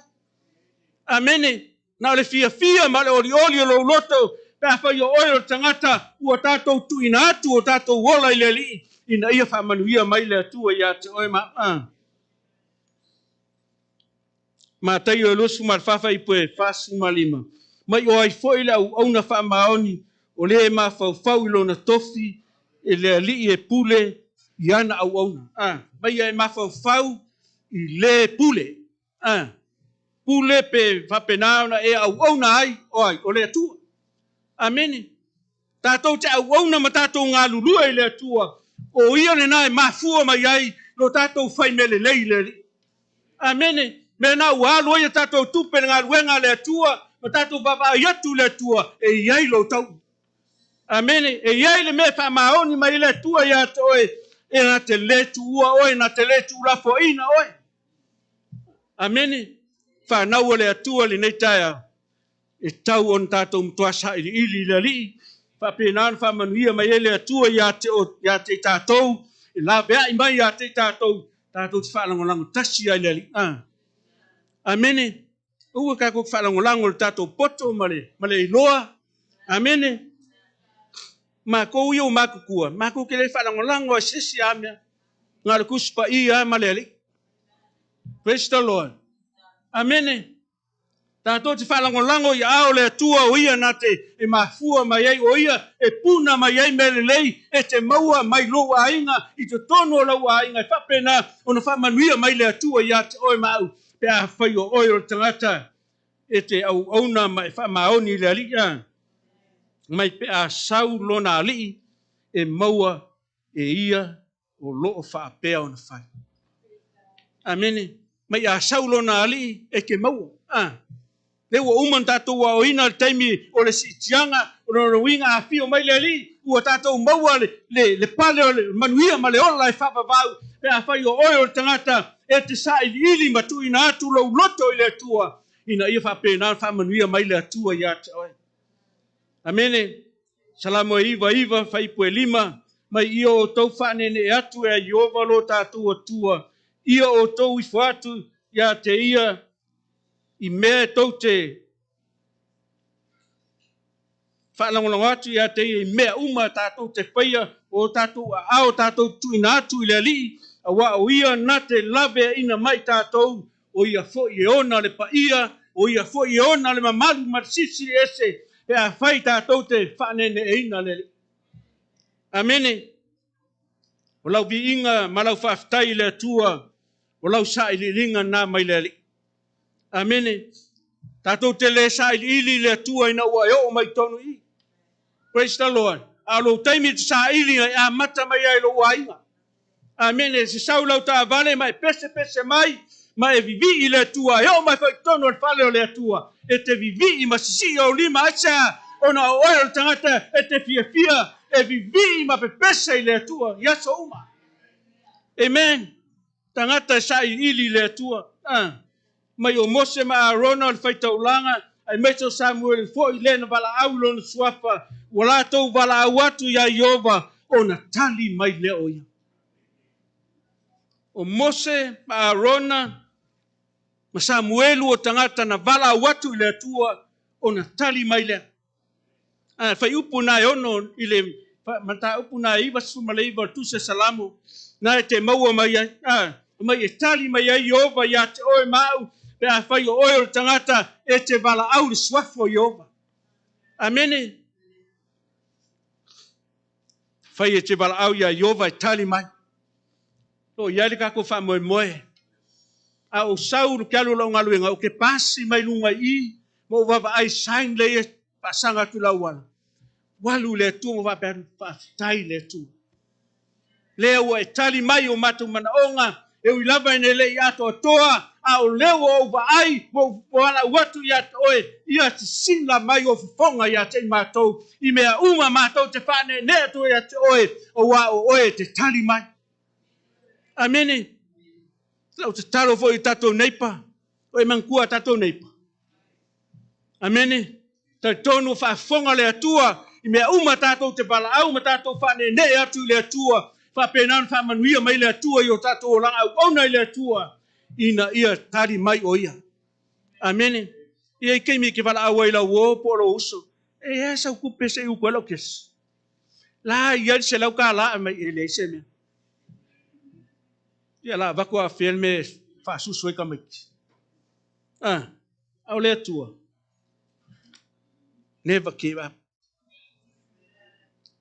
Amene. Na o le fiafia ma le olioli o lou loto pe afai o oe o le tagata ua tatou tuuina atu o tatou ola i le Alii ina ia faamanuia mai le Atua ia te oe ma a. Mataio e 24 fuaiupu e 45, Mai o ai foi le auauna faamaoni o le e mafaufau i lona tofi e le Alii e pule i ana auauna. A, mai ia e mafaufau i le pule. A, pule pe faapena ona e auauna ai o ai? O le Atua. Amene. Tatou te auauna ma tatou galulue i le Atua, o Ia lena e mafua mai ai lo tatou fai mea lelei i le Alii. Amene. Mea na ua alu ai a tatou tupe i le galuega a le Atua ma tatou vaavaai atu i le Atua, e i ai lou tau. Amene. E i ai le mea e faamaoni mai ai le Atua ia te oe, e na te le tuua oe, na te le tuulafoaiina oe. Amene. Fanau a le Atua i lenei taeao, e tau ona tatou matua sailiili i le Alii, faapena ona faamanuia mai ai le Atua ia te, o, ia te i tatou, e laveai mai ia te i tatou, tatou te faalagolago tasi ai le Alii. Ah. Amene. Aua tatou te faalagolago i le tatou poto ma le, ma le iloa. Amene. Matou ia ua matutua, matou te le faalagolago ai se isi a mea. Na o le Tusi Paia ma le Alii. Praise the Lord. Amene. Tatou te faalagolago i aao o le Atua o Ia na te e mafua mai ai, o Ia e puna mai ai mea lelei e te maua mai lou aiga i totonu o lau aiga e faapena ona faamanuia mai le Atua ia te oe ma au pe afai o oe o le tagata e te auauna ma e faamaoni i le Alii a mai pe a sau lona Alii e maua e ia o lo o faapea ona fai. Amene. Mai a sau lona alii e te maua. A. Lea ua uma ona tatou aoina le taimi o le siitiaga, o lona uiga a afio mai le alii, ua tatou maua le, le, le pale o le manuia ma le ola e faavavau, pe afai o oe o le tagata e te sailiili ma tuuina atu lou loto i le Atua, ina ia faapena ona faamanuia mai le Atua ia te oe. Amene. Salamo e 99, fuaiupu e 5, Mai ia outou faaneenee atu e a Ieova lo tatou Atua, ia outou ifo atu ia te ia i mea e tou te faalagolago atu ia te ia i mea uma tatou te faia, o tatou aao tatou te tuuina atu i le Alii, auā o ia na te laveaina mai tatou o ia foi e ona le paia, o ia foi e ona le mamalu ma le silisili ese pe afai tatou te faaneeneeina le Alii. Amene. O lau viiga ma lau faafetai i le Atua, o lau sailiiliga na mai le Alii. Amene. Tatou te le sailiili i le Atua ina ua e oo mai tonu i. Praise the Lord. A o lou taimi e te saili e amata mai ai i lou aiga. Amene. E se sau lau taavale ma e pesepese mai ma e vivii i le Atua, e oo mai foi i totonu o le fale o le Atua, e te vivii ma sisii ou lima. Aisea? Ona o oe o le tagata e te fiafia e vivii ma pepese i le Atua i aso uma. Amen. Tagata e sailiili i le Atua. Ah. Mai o Mose ma Arona o le faitaulaga, aemaise o Samuele foi lea na valaau i lona suafa, ua latou valaau atu iā Ieova, ona tali mai lea o ia. O Mose ma Arona ma Samuelu o tagata na valaau atu i le Atua, ona tali mai lea. A faiupu na e ono i le mataupu na e 99 o le Tusi a Salamo, na e te maua mai ai, a, mai e tali mai ai Ieova iā te oe ma au, pe afai o oe o le tagata e te valaau i le suafa o Ieova. Amene. Fai e te valaau iā Ieova e tali mai. Lo i ai le kākou faamoemoe. A o sau ke alu o lau galuega, o ke pasi mai luga i i, ma ou vaavaai sign lea e faasaga atu i le auala. Ua alu le Atua ma faapea atu, faafetai i le Atua. Lea ua e tali mai o matou manaoga, e ui lava ina e le i atoatoa, a o lea ua ou vaai ma ou valaau atu ia te oe, ia sisila mai ou fofoga ia te i matou, i mea uma matou te faaneenee atu ai ia te oe, auā o oe e te tali mai. Amene. Lau tatalo foi i tatou neipa, o e manatua a tatou neipa. Amene. Talitonu ua faafofoga le Atua i mea uma tatou te valaau ma tatou faaneenee atu i le Atua, faapena ona faamanuia mai le Atua i o tatou olaga auauna i le Atua, ina ia tali mai o Ia. Amene. E i ai taimi e te valaau ai i lau uo po o lou uso, e i ai sau tupe se i utu ai lau kesi. La i ai le $100 mai e leai se mea. Ia la avatu afea le mea e faasusu ai tamaiti. Ah, a o le Atua. Never give up.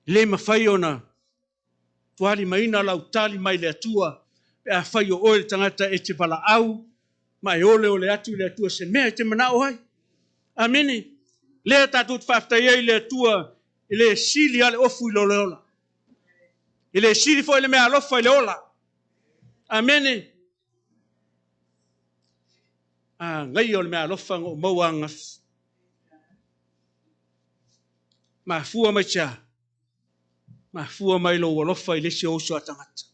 Le mafai ona tualimaina lau tali mai le Atua pe afai o oe le tagata e te valaau ma e oleole atu i le Atua se mea e te manao ai. Amene. Lea tatou te faafetai ai i le Atua e le sili lava le ofu i lo le ola. E le sili foi le meaalofa i le ola. Amene. Agaia o le meaalofa na ou maua ananafi. Mafua mai se a? Mafua mai lou alofa i le isi o uso a tagata.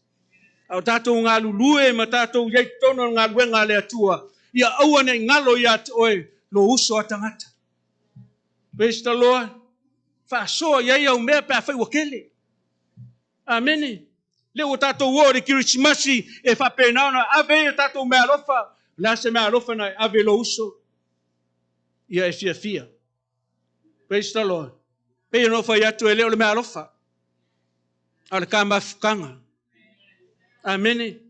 A o tatou galulue ma tatou i ai i totonu o le galuega a le Atua, ia aua ne i galo ia te oe lou uso a tagata. Praise the Lord. Faasoa i ai au mea pe afai ua tele. Amene. Lea ua tatou oo i le Kerisimasi e faapena ona ave ai a tatou meaalofa. O le a se meaalofa na e ave i lou uso? Ia e fiafia. Praise the Lord. Pei ona ou fai atu e le o le meaalofa, a o le ta mafutaga. Amene.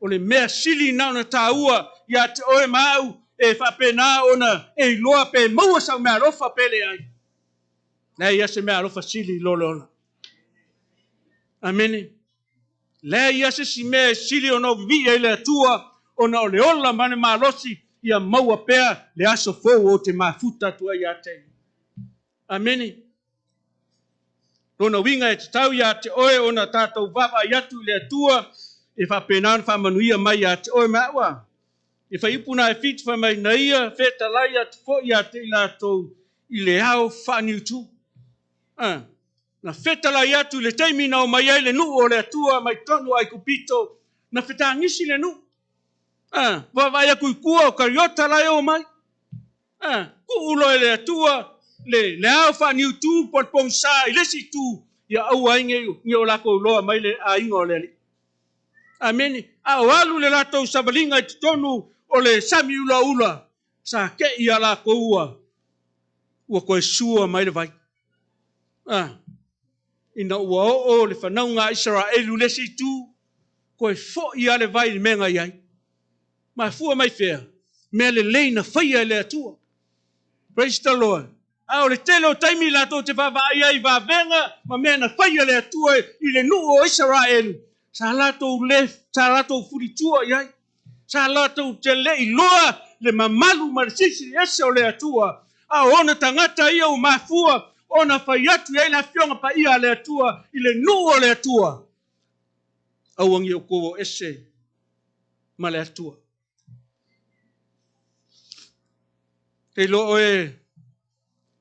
O le mea sili na ona taua ia te oe ma au e faapena ona e iloa pe maua sau meaalofa pe leai. Leai lava se meaalofa sili i lo le ola. Amene. Leai lava se isi mea e sili ona ou vivii ai le Atua ona o le ola ma le malosi ia maua pea le aso fou ou te mafuta atu ai ia te ia. Amene. Lona uiga e tatau ia te oe ona tatou vaavaai atu i le Atua e faapena ona faamanuia mai ia te oe ma au a. E faiupu na e 7 fai mai na ia fetalai atu foi ia te i latou i le ao faaniutu. A. Na fetalai atu i le taimi na omai ai le nuu o le Atua mai totonu o Aikupito, na fetagisi le nuu. A, vaavaai atu i tua o Kariota la e omai. A, tuu loa e le Atua le, le ao faaniutu po o le pogisa i le isi itu, ia aua ai ne i o latou iloa mai le aiga o le Alii. Amene. A o alu le latou savaliga i totonu o le sami ulaula, sa te i a latou ua, ua toe sua mai le vai. A, ina ua oo le fanauga a Isaraelu i le isi itu, toe foi lava le vai i le mea na i ai. Mafua mai fea? Mea lelei na faia e le Atua. Praise the Lord. A o le tele o taimi latou te vaavaai ai i vavega ma mea na faia e le Atua i le nuu o Isaraelu, sa latou le, sa latou fulitua i ai. Sa latou te le iloa le mamalu ma le silisili ese o le Atua, a o ona tagata ia ua mafua ona fai atu i ai le Afioga Paia a le Atua i le nuu o le Atua, Aua ne i outou o ese ma le Atua. Te iloa oe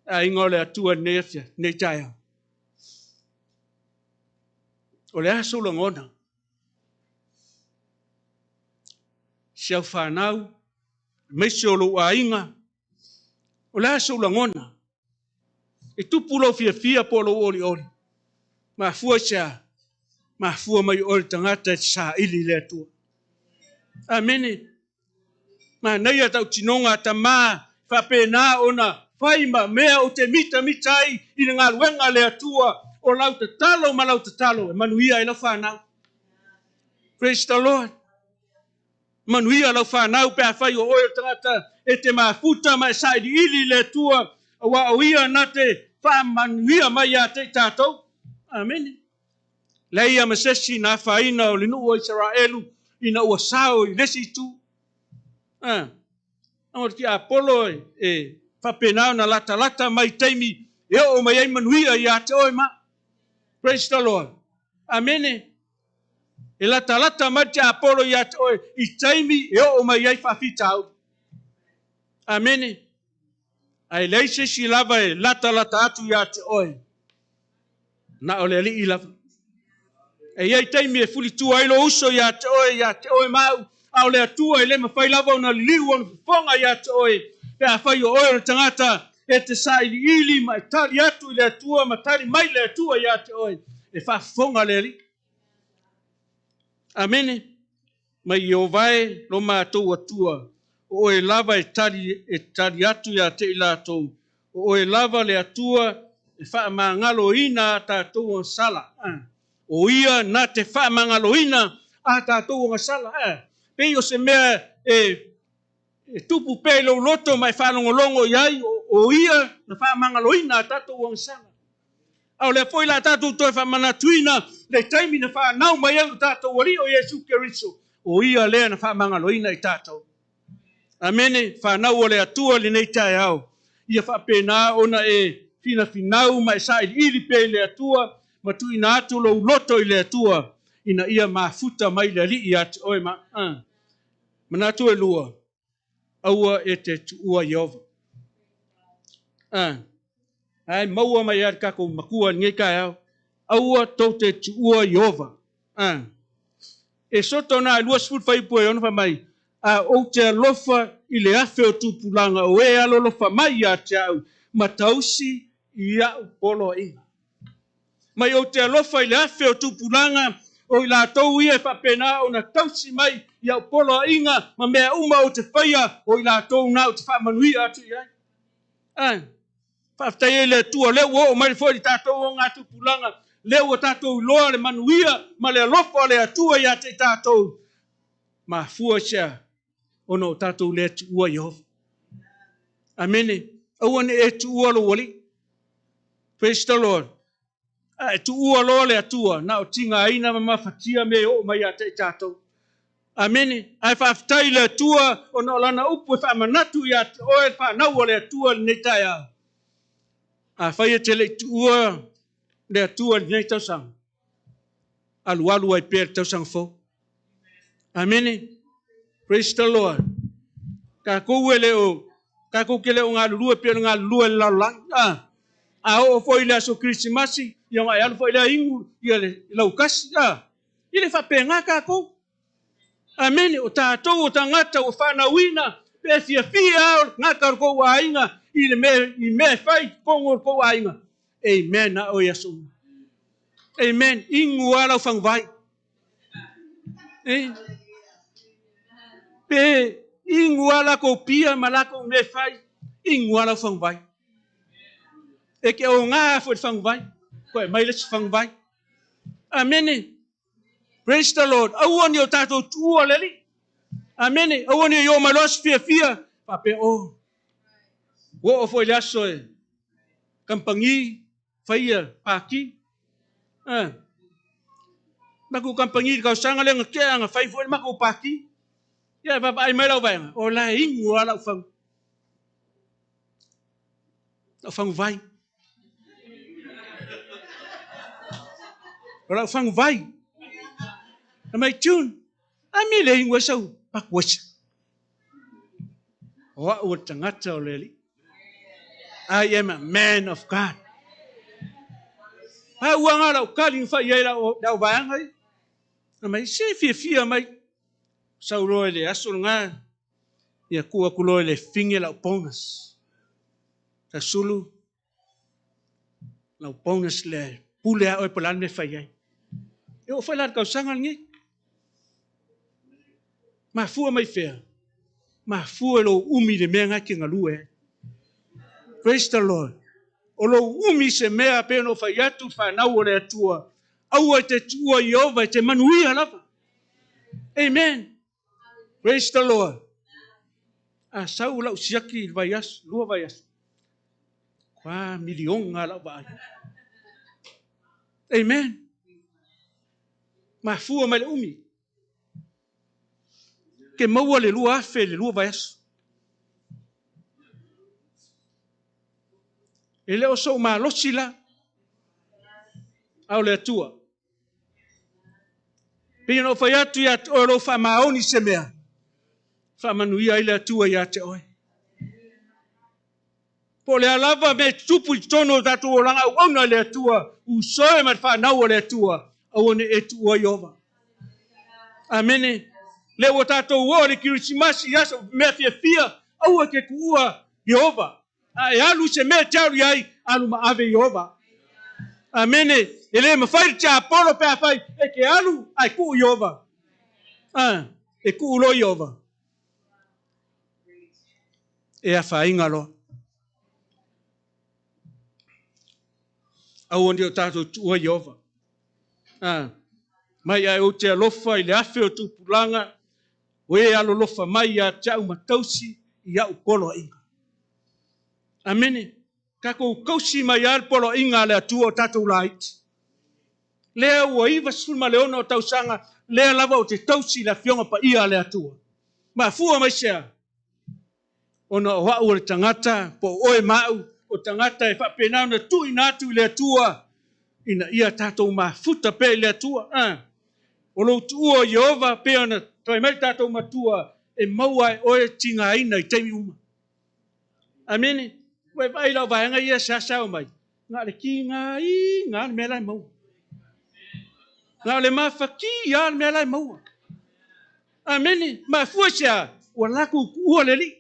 aiga o le Atua i lenei afiafi, lenei taeao. O le a sou lagona? Si au fanau, aemaise o lou aiga, o le a sou lagona? E tupu lou fiafia po o lou olioli. Mafua i se a? Mafua mai oe le tagata e te saili i le Atua. Amene. Manaia tautinoga a tamā faapena ona fai ma mea ou te mitamita ai i le galuega a le Atua, o lau tatalo ma lau tatalo e manuia ai lau fanau. Praise the Lord. Manuia lau fanau pe afai o oe o le tagata e te mafuta ma e sailiili i le Atua, aua o Ia na te faamanuia mai ia te i tatou. Amene. Leai ia ma se isi na afaina o le nuu o Isaraelu ina ua sao i le isi itu. A, o le tiapolo e faapena ona latalata mai taimi e oo mai ai manuia ia te oe ma. Praise the Lord. Amene. E latalata mai le tiapolo ia te oe i taimi e oo mai ai faafitauli. Amene. Ae leai se isi lava e latalata atu ia te oe, na o le Alii lava. E i ai taimi e fulitua ai lou uso ia te oe, ia te oe ma au, a o le Atua e le mafai lava ona liliu ona fofoga ia te oe, pe afai o oe o le tagata e te sailiili ma e tali atu i le Atua ma tali mai le Atua ia te oe, e faafofoga le Alii. Amene. Mai Ieova e, lo matou Atua, o oe lava e tali, e tali atu ia te i latou, o oe lava le Atua e faamagaloina a tatou agasala. O ia na te faamagaloina a tatou agasala. Pei o se mea e e tupu pea i lou loto ma e faalogologo i ai, o ia na faamagaloina a tatou agasala. A o lea foi la tatou toe faamanatuina le taimi na fanau mai ai lo tatou Alii o Iesu Keriso, o ia lea na faamagaloina i tatou. Amene, fanau o le Atua i lenei taeao, ia faapena ona e finafinau ma e sailiili pea i le Atua ma tuuina atu lou loto i le Atua ina ia mafuta mai le Alii ia te oe ma manatu e lua, aua e te tuua Ieova. Ae maua mai ai le tatou matua i lenei taeao, aua tou te tuua Ieova. E soto na 20 fuaiupu e 6 fai mai, a ou te alofa i le afe o tupulaga o e alolofa mai ia te au ma tausi i a'u poloaiga. Mai ou te alofa i le afe o tupulaga o i latou ia e faapena ona tausi mai i a'u poloaiga ma mea uma ou te faia, o i latou na ou te faamanuia atu i ai. Ae faafetai ai le Atua, lea ua oo mai foi le tatou ogatupulaga, lea ua tatou iloa le manuia ma le alofa o le Atua ia te i tatou. Mafua i se a? Ona o tatou le tuua Ieova. Amene. Aua ne i e tuua lou Alii. Praise the Lord. A e tuua loa le Atua, na o tigaina ma mafatia mea e oo mai ia te i tatou. Amene. Ae faafetai i le Atua ona o lana upu e faamanatu ia te oe le fanau o le Atua i lenei taeao. Afai e te le i tuua le Atua i lenei tausaga, alualu ai pea le tausaga fou. Amene. Praise the Lord. Tatou e le o tatou te le o galulue pei o le galulue i le lalolagi. A oo foi i le aso Kerisimasi, ia ona e alu foi lea inu ia le lautasi. E le faapena tatou. Amene. O tatou o tagata ua fanauina, pe fiafia lava o le tagata o le tou aiga i le mea i mea e fai i totonu o le tou aiga. Amen a oe i aso uma. Amen. Inu lava lau faguvai. E? Pe inu lava latou pia ma latou mea e fai, inu lava lau faguvai. E te oga foi le faguvai, toe aumai le isi faguvai. Amene. Praise the Lord. Aua ne i o tatou tuua le Alii. Amene. Aua ne i oo mai loa se fiafia faapea, oh, ua oo foi le aso e kamupani faia pati. Matou kamupani i le tausaga lea na tea na fai foi le matou pati. Ia e vaavaai mai lau vaega, o la e inu lava lau fagu. Lau faguvai. O lau faguvai. Na mai June, a me le ingoa sau pakuesa. O au o le tagata o le Alii. I am a man of God. A ua ngā lau kali ngawha i ai lau vaega i. Na mai, se fiafia mai. Sau loa i le aso lena, ia tuu atu loa i le finge lau bonus. Tasulu, lau bonus lea, pule a oe po o le a le mea e fai ai. E oo foi la i le tausaga lenei. Mafua mai fea? Mafua i lou umi i le mea na e te galue ai. Praise the Lord. O lou umi i se mea pei ona ou fai atu i le fanau o le Atua, aua e te tuua Ieova e te manuia lava. Amen. Praise the Lord. A sau lau siaki i le vaiaso, lua vaiaso, kua miliona lau vaai. Amen. Mafua mai le umi. Ke maua le 2000 i le lua vaiaso. E le o sou malosi la, a o le Atua. Pei ona ou fai atu ia te oe o lou faamaoni se mea, faamanuia ai le Atua ia te oe. Po o le a lava mea e tutupu i totonu o tatou olaga auauna i le Atua, usoe ma le fanau a le Atua, aua ne i e tuua Ieova. Amene. Lea ua tatou oo i le Kerisimasi i aso mea fiafia, aua e te tuua Ieova. A e alu i se mea e te alu i ai, alu ma ave Ieova. Amene. E le mafai le tiapolo pe afai e te alu ae tuu Ieova. A, e tuu loa Ieova. E afaina loa. Aua ne i o tatou tuua Ieova. A, mai ae ou te alofa i le afe o tupulaga, o e alolofa mai ia te au ma tausi i au poloaiga. Amene. Tatou tausi mai lava le poloaiga a le Atua o tatou laiti. Lea ua 96 o tausaga, lea lava ou te tausi i le Afioga Paia a le Atua. Mafua mai se a? Ona o au o le tagata, po o oe ma au, o tagata e faapena ona tuuina atu i le Atua, ina ia tatou mafuta pea i le Atua. A, o lou tuua o Ieova, pei ona fai mai le tatou Matua, e maua e oe tigaina i taimi uma. Amene. Ua e vaai i lau vaega ia e seasea mai, na o le tigaina lava le mea la e maua. Na o le mafatia lava le mea la e maua. Amene. Mafua i se a? Ua latou tuua le Alii.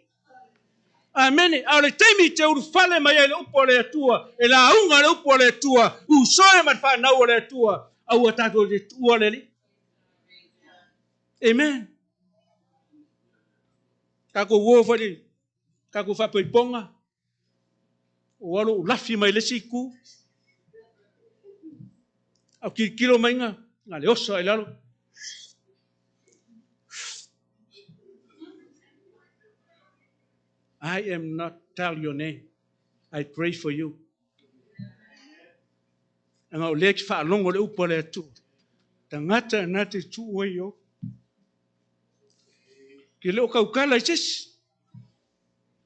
Amene. A o le taimi i te ulufale mai ai le upu a le Atua, e lauga le upu a le Atua, usoe ma le fanau a le Atua, aua tatou te tuua le Alii. Amen. Tatou uo foi le tatou faapaipoga, ua alu ou lafi mai le isi itu. Au tilotilo mai na, na le oso ai lalo. I am not tell your name. I pray for you. Anga o lea ki whaalongo le upu a le Atua. Tagata na te tuu ai o. Ke le o kaukala i se isi.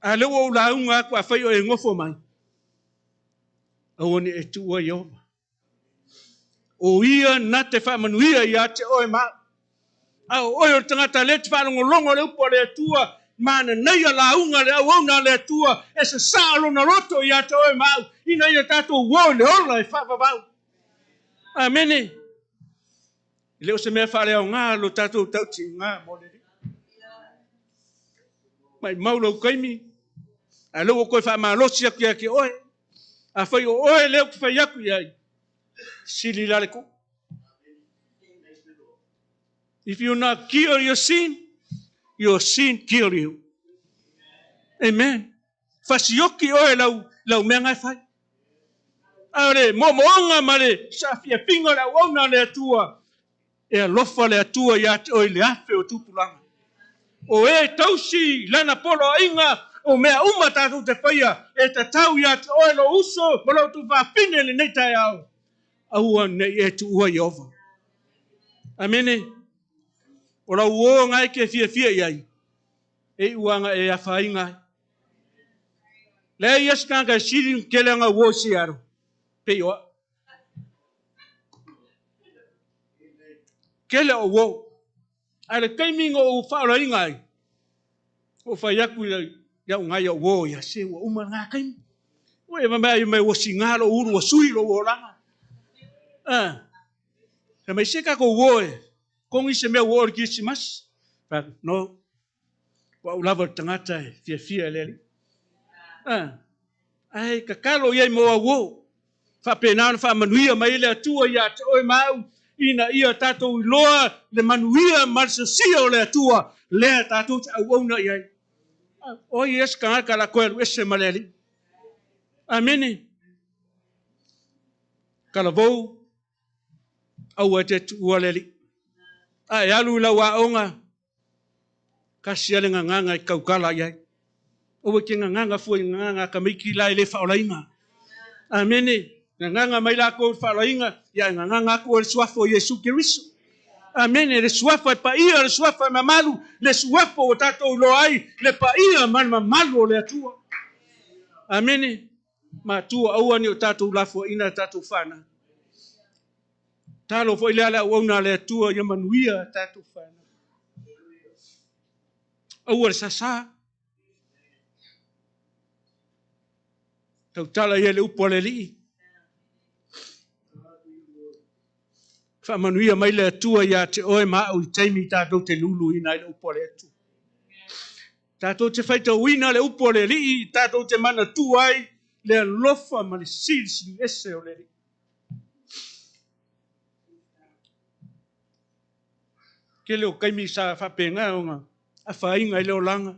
A lea ua ou lauga atu afai o e nofo mai, aua ne i e tuua Ieova. O ia na te faamanuia ia te oe ma au. A o oe o le tagata lea e te faalogologo le upu a le Atua, mananaia lauga le auauna a le Atua, e sasaa lona loto ia te oe ma au, ina ia tatou uo i le ola e faavavau. Amene. E le o se mea faaleaoga lo tatou tautiga mo le Alii. Maimau lou taimi, a lea ua toe faamalosi atu ia te oe. Afai o oe lea ou te fai atu i ai, sili la le tuu. If you not kill your sin, your sin kill you. Amen. Fasioki oe lau, lau mea na e fai. A o le moomooga ma le saafiafiga o le auauna a le Atua, e alofa le Atua ia te oe i le afe o tupulaga. O e tausi i lana poloaiga, o mea uma tatou te faia, e tatau ia te oe lou uso ma lou tuafafine i lenei taeao. Aua ne i e tuua Ieova. Amene. O lau uo na e te fiafia i ai, e iu lava na e afaina ai. Leai ia se tagata e sili ona tele ana uo i Seattle, pei o au. Tele o uo. Ae le taimi na ou faaolaina ai, ou fai atu i au nai au uo ia, se ua uma lena taimi. Ua e mai mai ua siga lou ulu, ua sui lou olaga. Ah. Fai mai se tatou uo e kogi se mea ua oo i le Kerisimasi. Fai atu, no. O au lava o le tagata e fiafia i le Alii. Ah. Ae tatalo i ai mo au uo. Faapena ona faamanuia mai ai le Atua ia te oe ma au, ina ia tatou iloa le manuia ma le sosia o le Atua lea tatou te auauna i ai. O ai ea se tagata o le a toe alu ese ma le Alii? Amene. Talavou, aua e te tuua le Alii. A e alu i lau aoga, Tasi a le gagana e tautala i ai. Aua e te gagana fua i gagana a tamaiti la e le faaolaina. Amene. Gagana mai latou i le faaolaina, ia e gagana atu oe i le Suafa o Iesu Keriso. Amene. Le Suafa e paia, le Suafa e mamalu, le Suafa ua tatou iloa ai le paia ma le mamalu o le Atua. Amene. Matua, aua ne i o tatou lafoaiina a tatou fanau. Talo foi lea le auauna a le Atua ia manuia a tatou fanau. Aua le sasa. Tautala ia le upu a le Alii. Faamanuia mai le Atua ia te oe ma au i taimi tatou te luluina ai le upu a le Atua. Tatou te faitauina le upu a le Alii, tatou te manatua ai le alofa ma le silisili ese o le Alii. Tele o taimi sa faapena ona afaina ai le olaga.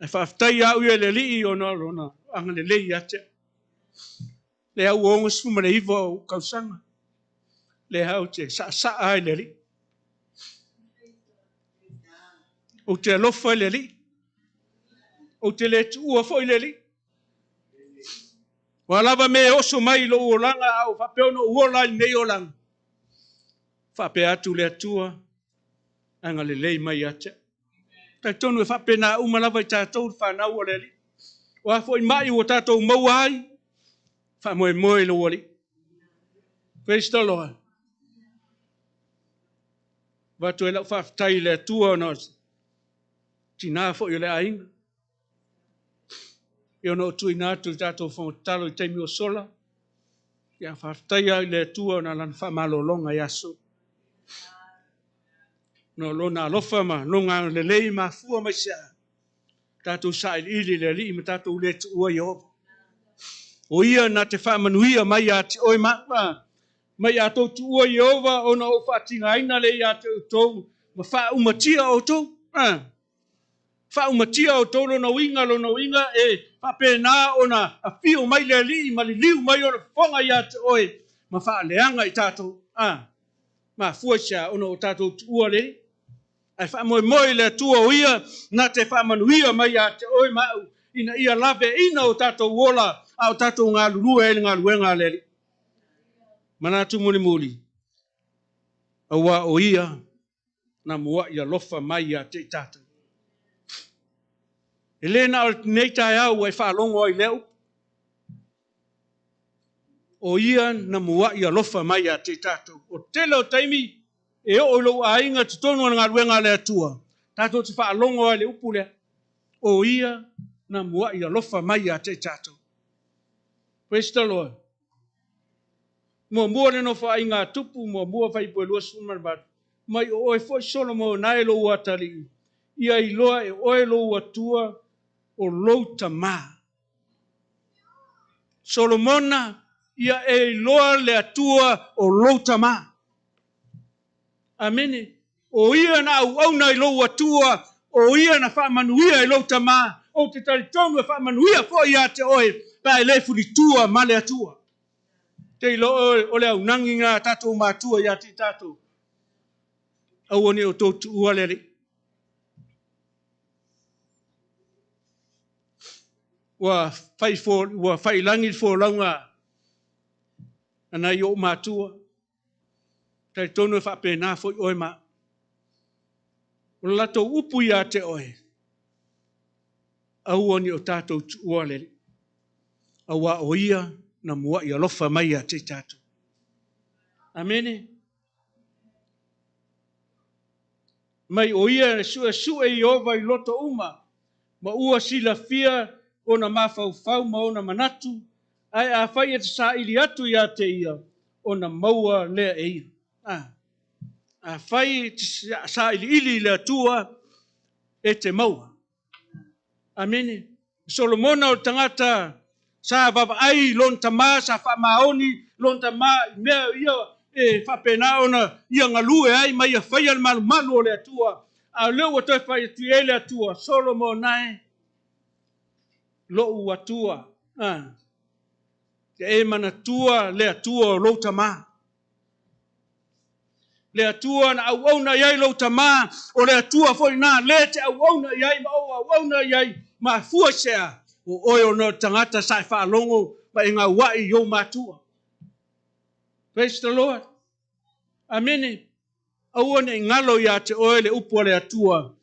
Ae faafetai au ia i le Alii ona o lona agalelei ia te au. Lea ua 69 ou tausaga, lea ou te saasaa ai i le Alii. Ou te alofa i le Alii. Ou te le tuua foi le Alii. Ua lava mea e oso mai i lou olaga a o faapea ona ou ola ai lenei olaga. Faapea atu le Atua, agalelei mai ia te au. Talitonu e faapena uma lava i tatou le fanau a le Alii. O a foi mai ua tatou maua ai, faamoemoe i lou Alii. Praise the Lord. Avatu ai lau faafetai i le Atua ona o tina foi o le aiga. E ona o tuuina atu i tatou fofoga tatalo i taimi ua sola. Ia faafetai i le Atua ona lana faamalologa i aso. No lona alofa ma lona lelei mafua mai se a. Tatou sailiili i le Alii ma tatou le tuua Ieova. O ia na te faamanuia mai ia te oe ma mai a tou tuua Ieova ona ou faatigaina lea ia te outou ma faaumatia outou. Ah. Faaumatia outou lona uiga, lona uiga e faapena ona afio mai le Alii ma liliu mai ona fofoga ia te oe ma faaleaga i tatou. A, mafua i se a ona o tatou tuua le Ae faamoemoe i le Atua o ia na te faamanuia mai ia te oe ma au ina ia laveaina o tatou ola a o tatou galulue ai i le galuega a le Alii. Manatu mulimuli, auā o ia na muaʻi alofa mai ia te i tatou. E le na o lenei taeao ua e faalogo ai i lea upu. O ia na muaʻi alofa mai ia te i tatou. O tele o taimi e oo i lou aiga totonu o le galuega a le Atua, tatou te faalogo ai i le upu lea. O ia na muaʻi alofa mai ia te i tatou. Praise the Lord. Muamua le nofoaiga a Tupu, muamua Fuaiupu e 28, Mai o oe foi Solomona e lou atalii, ia iloa e oe lou Atua o lou tamā. Solomona, ia e iloa le Atua o lou tamā. Amene. O ia na auauna i lou Atua, o ia na faamanuia i lou tamā, ou te talitonu e faamanuia foi ia te oe, pe a e le fulitua ma le Atua. Te iloa oe o le aunagi na a tatou matua ia te tatou. Aua ne i outou tuua le Alii. Ua fai, ua faiilagi le folauga a nai ou matua. Talitonu e faapena foi oe ma au. O le latou upu ia te oe, aua ne i o tatou tuua le Alii, auā o Ia na muaʻi alofa mai ia te i tatou. Amene. Mai o ia e suesue Ieova i loto uma, ma ua silafia ona mafaufau ma ona manatu, ae afai e te saili atu ia te ia, ona maua lea e ia. A, afai e te sailiili i le Atua, e te maua. Amene. Solomona o le tagata sa vaavaai lona tama, sa faamaoni lona tama i mea ia e faapena ona ia galue ai ma ia faia le malumalu o le Atua. A o lea ua toe fai atu i ai le Atua, Solomona e, lou Atua, a, ia e manatua le Atua o lou tama. Le Atua na auauna i ai lou tama, o le Atua foi na lea te auauna i ai ma ou auauna i ai, mafua i se a? O oe ona o le tagata sa e faalogo ma e gauai i ou matua. Praise the Lord. Amene. Aua ne i galo ia te oe le upu a le Atua.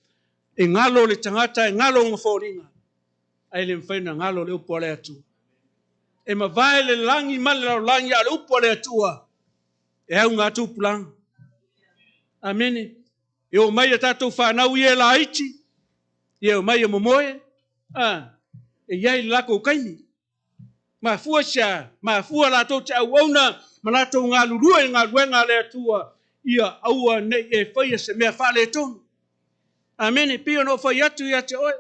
E galo le tagata, e galo ona foliga, ae le mafai ona galo le upu a le Atua. E mavae le lagi ma le lalolagi, a o le upu a le Atua, e auga atu upulaga. Amene. E oo mai a tatou fanau ia e laiti, ia e omai e momoe, a, e i ai le latou taimi. Mafua i se a? Mafua latou te auauna ma latou galulue i galuega a le Atua, ia aua ne i e faia se mea faaletonu. Amene. E pei ona ou fai atu ia te oe,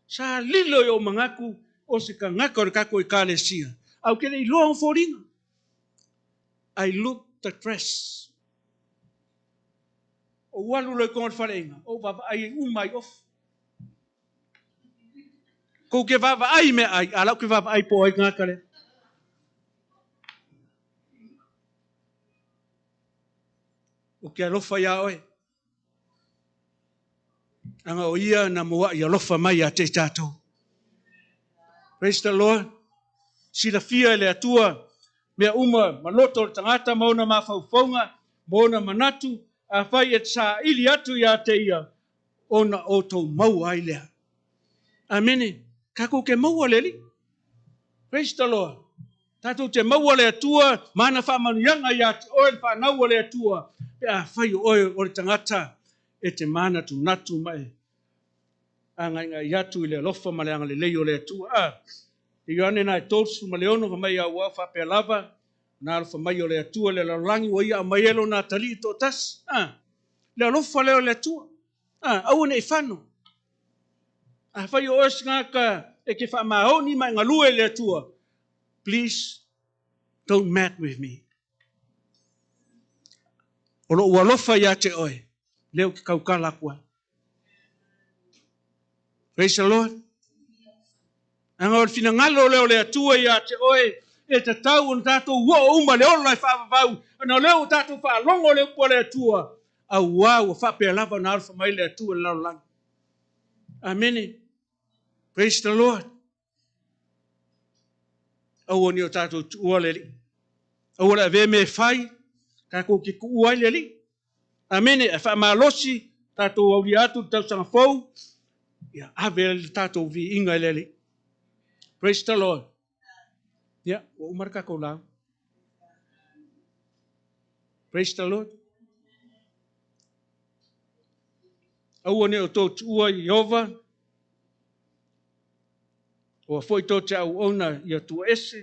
sa lilo i ou manatu o se tagata o le tatou Ekalesia, ae ou te le i iloa ona foliga. I look the dress. Ou alu loa i totonu o le faleaiga, ou vaavaai ai uma ai ofi. Kou ke vaavaai i meaai, a o la ou ke vaavaai po o ai le tagata lea. Ou te alofa iā oe. Leaga o ia na mua'i alofa mai ia te i tatou. Praise the Lord. Silafia e le Atua mea uma ma loto o le tagata ma ona mafaufauga ma ona manatu, afai e te saili atu ia te ia, ona outou maua ai lea. Amene. Tatou te maua le Alii. Praise the Lord. Tatou te maua le Atua ma ana faamanuiaga ia te oe le fanau a le Atua, pe afai o oe o le tagata e te manatunatu ma e agaigai atu i le alofa ma le agalelei o le Atua. A, te Ioane na e 36 fai mai auā o faapea lava, na alofa mai o le Atua i le lalolagi ua ia aumai ai lona atalii toatasi. A, le alofa lea o le Atua. A, aua ne i fano. Afai o oe se tagata e te faamaoni ma e galue i le Atua, please don't mad with me. O lou alofa ia te oe, lea ou te tautala atu ai. Praise the Lord. Leaga o le finagalo lea o le Atua ia te oe, e tatau ona tatou oo uma le ola e faavavau, ona o lea ua tatou faalogo le upu a le Atua, auā ua faapea lava ona alofa mai le Atua i le lalolagi. Amene. Praise the Lord. Aua ne i o tatou tuua le Alii. Aua le avea mea e fai, tatou te tuua ai le Alii. Amene. Ae faamalosi, tatou aulia atu le tausaga fou, ia ave le tatou viiga i le Alii. Praise the Lord. Ia, ua uma le tatou lauga. Praise the Lord. Aua ne i outou tuua i Ieova, ua foi tou te auauna i Atua ese,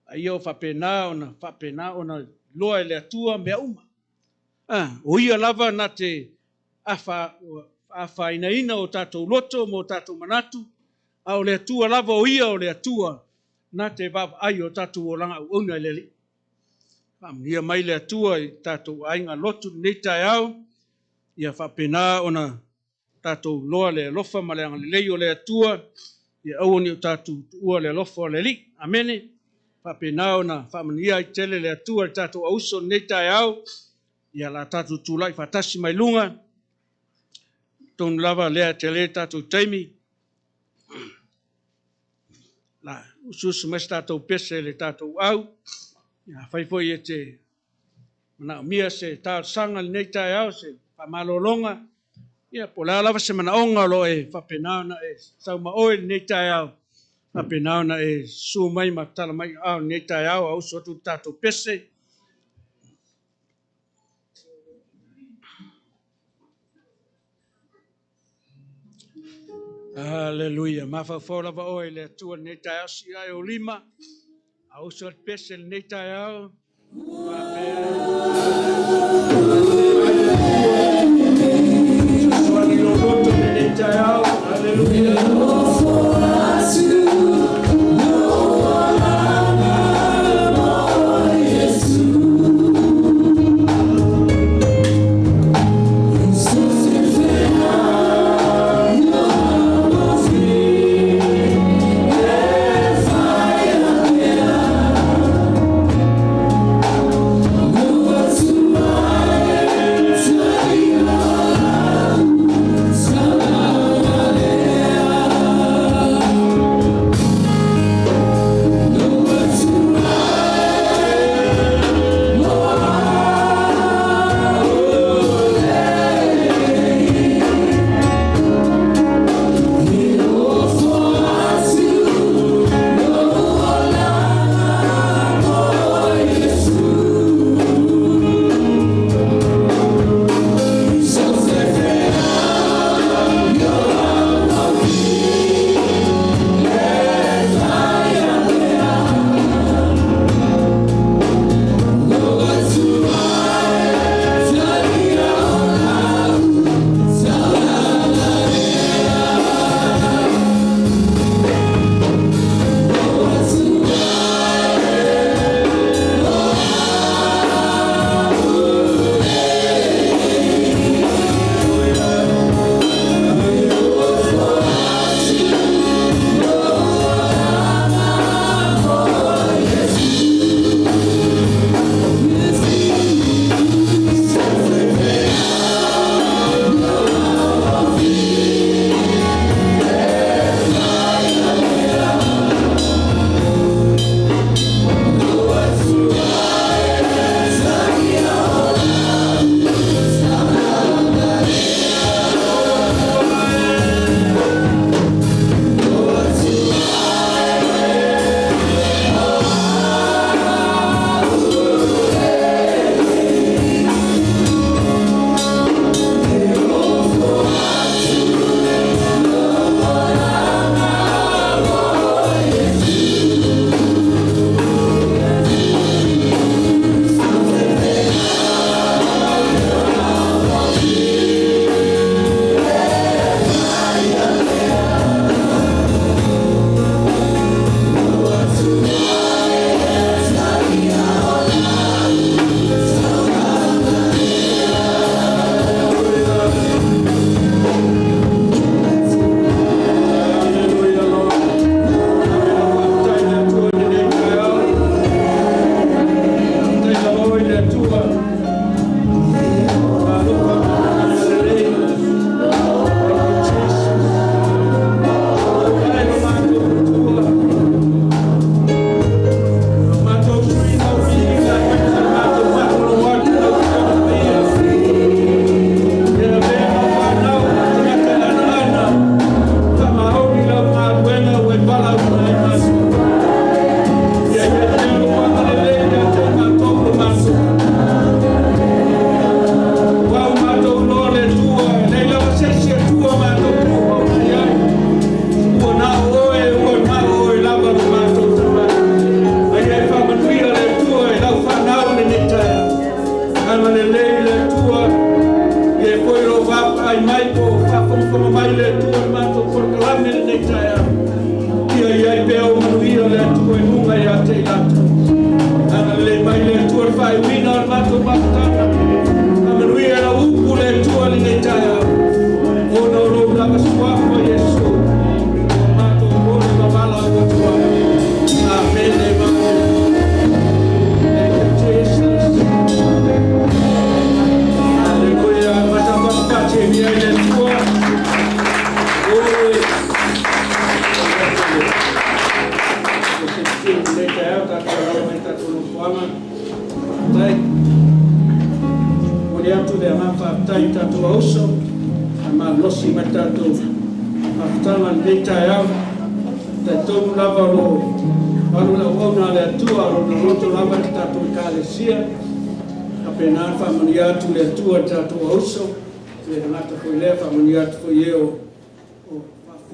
a ia o faapena ona faapena ona iloa e le Atua mea uma. A, o Ia lava na te afa, afainaina o tatou loto ma o tatou manatu, a o le Atua lava o Ia o le Atua na te vaavaai o tatou olaga auauna i le Alii. Faamanuia mai le Atua i tatou aiga lotu lenei taeao, ia faapena ona tatou loa le alofa ma le agalelei o le Atua, ia aua ne i o tatou tuua le alofa o le Alii. Amene. Faapena ona faamanuia ai tele le Atua i le tatou auso lenei taeao, ia la tatou tulai faatasi mai luga, tonu lava lea tele tatou taimi, la usuusu mai se tatou pese i le tatou au, ia afai foi e te manaomia se talosaga i lenei taeao, se faamalologa, ia po o le a lava se manaoga o lo o e faapena ona e sau ma oe i lenei taeao, faapena ona e susu mai ma tala mai aao i lenei taeao, a usu atu le tatou pese. Hallelujah. Mafaufau lava oe le Atua lenei taeao si ai o lima. A uso le pese lenei taeao. Fesoasoani lou loto lenei taeao. Hallelujah.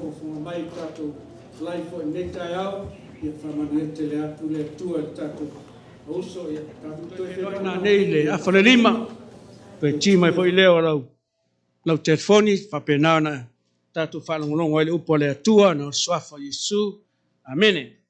faafogafoga mai i le tatou live foi i lenei taeao. Ia faamanuia tele atu le Atua i le tatou uso. Ia tatou toe feiloai nanei i le 4:30. Toe ki mai foi lea o lau telefoni, faapena ona tatou faalogologo ai le upu a le Atua, na o le suafa o Iesu. Amene.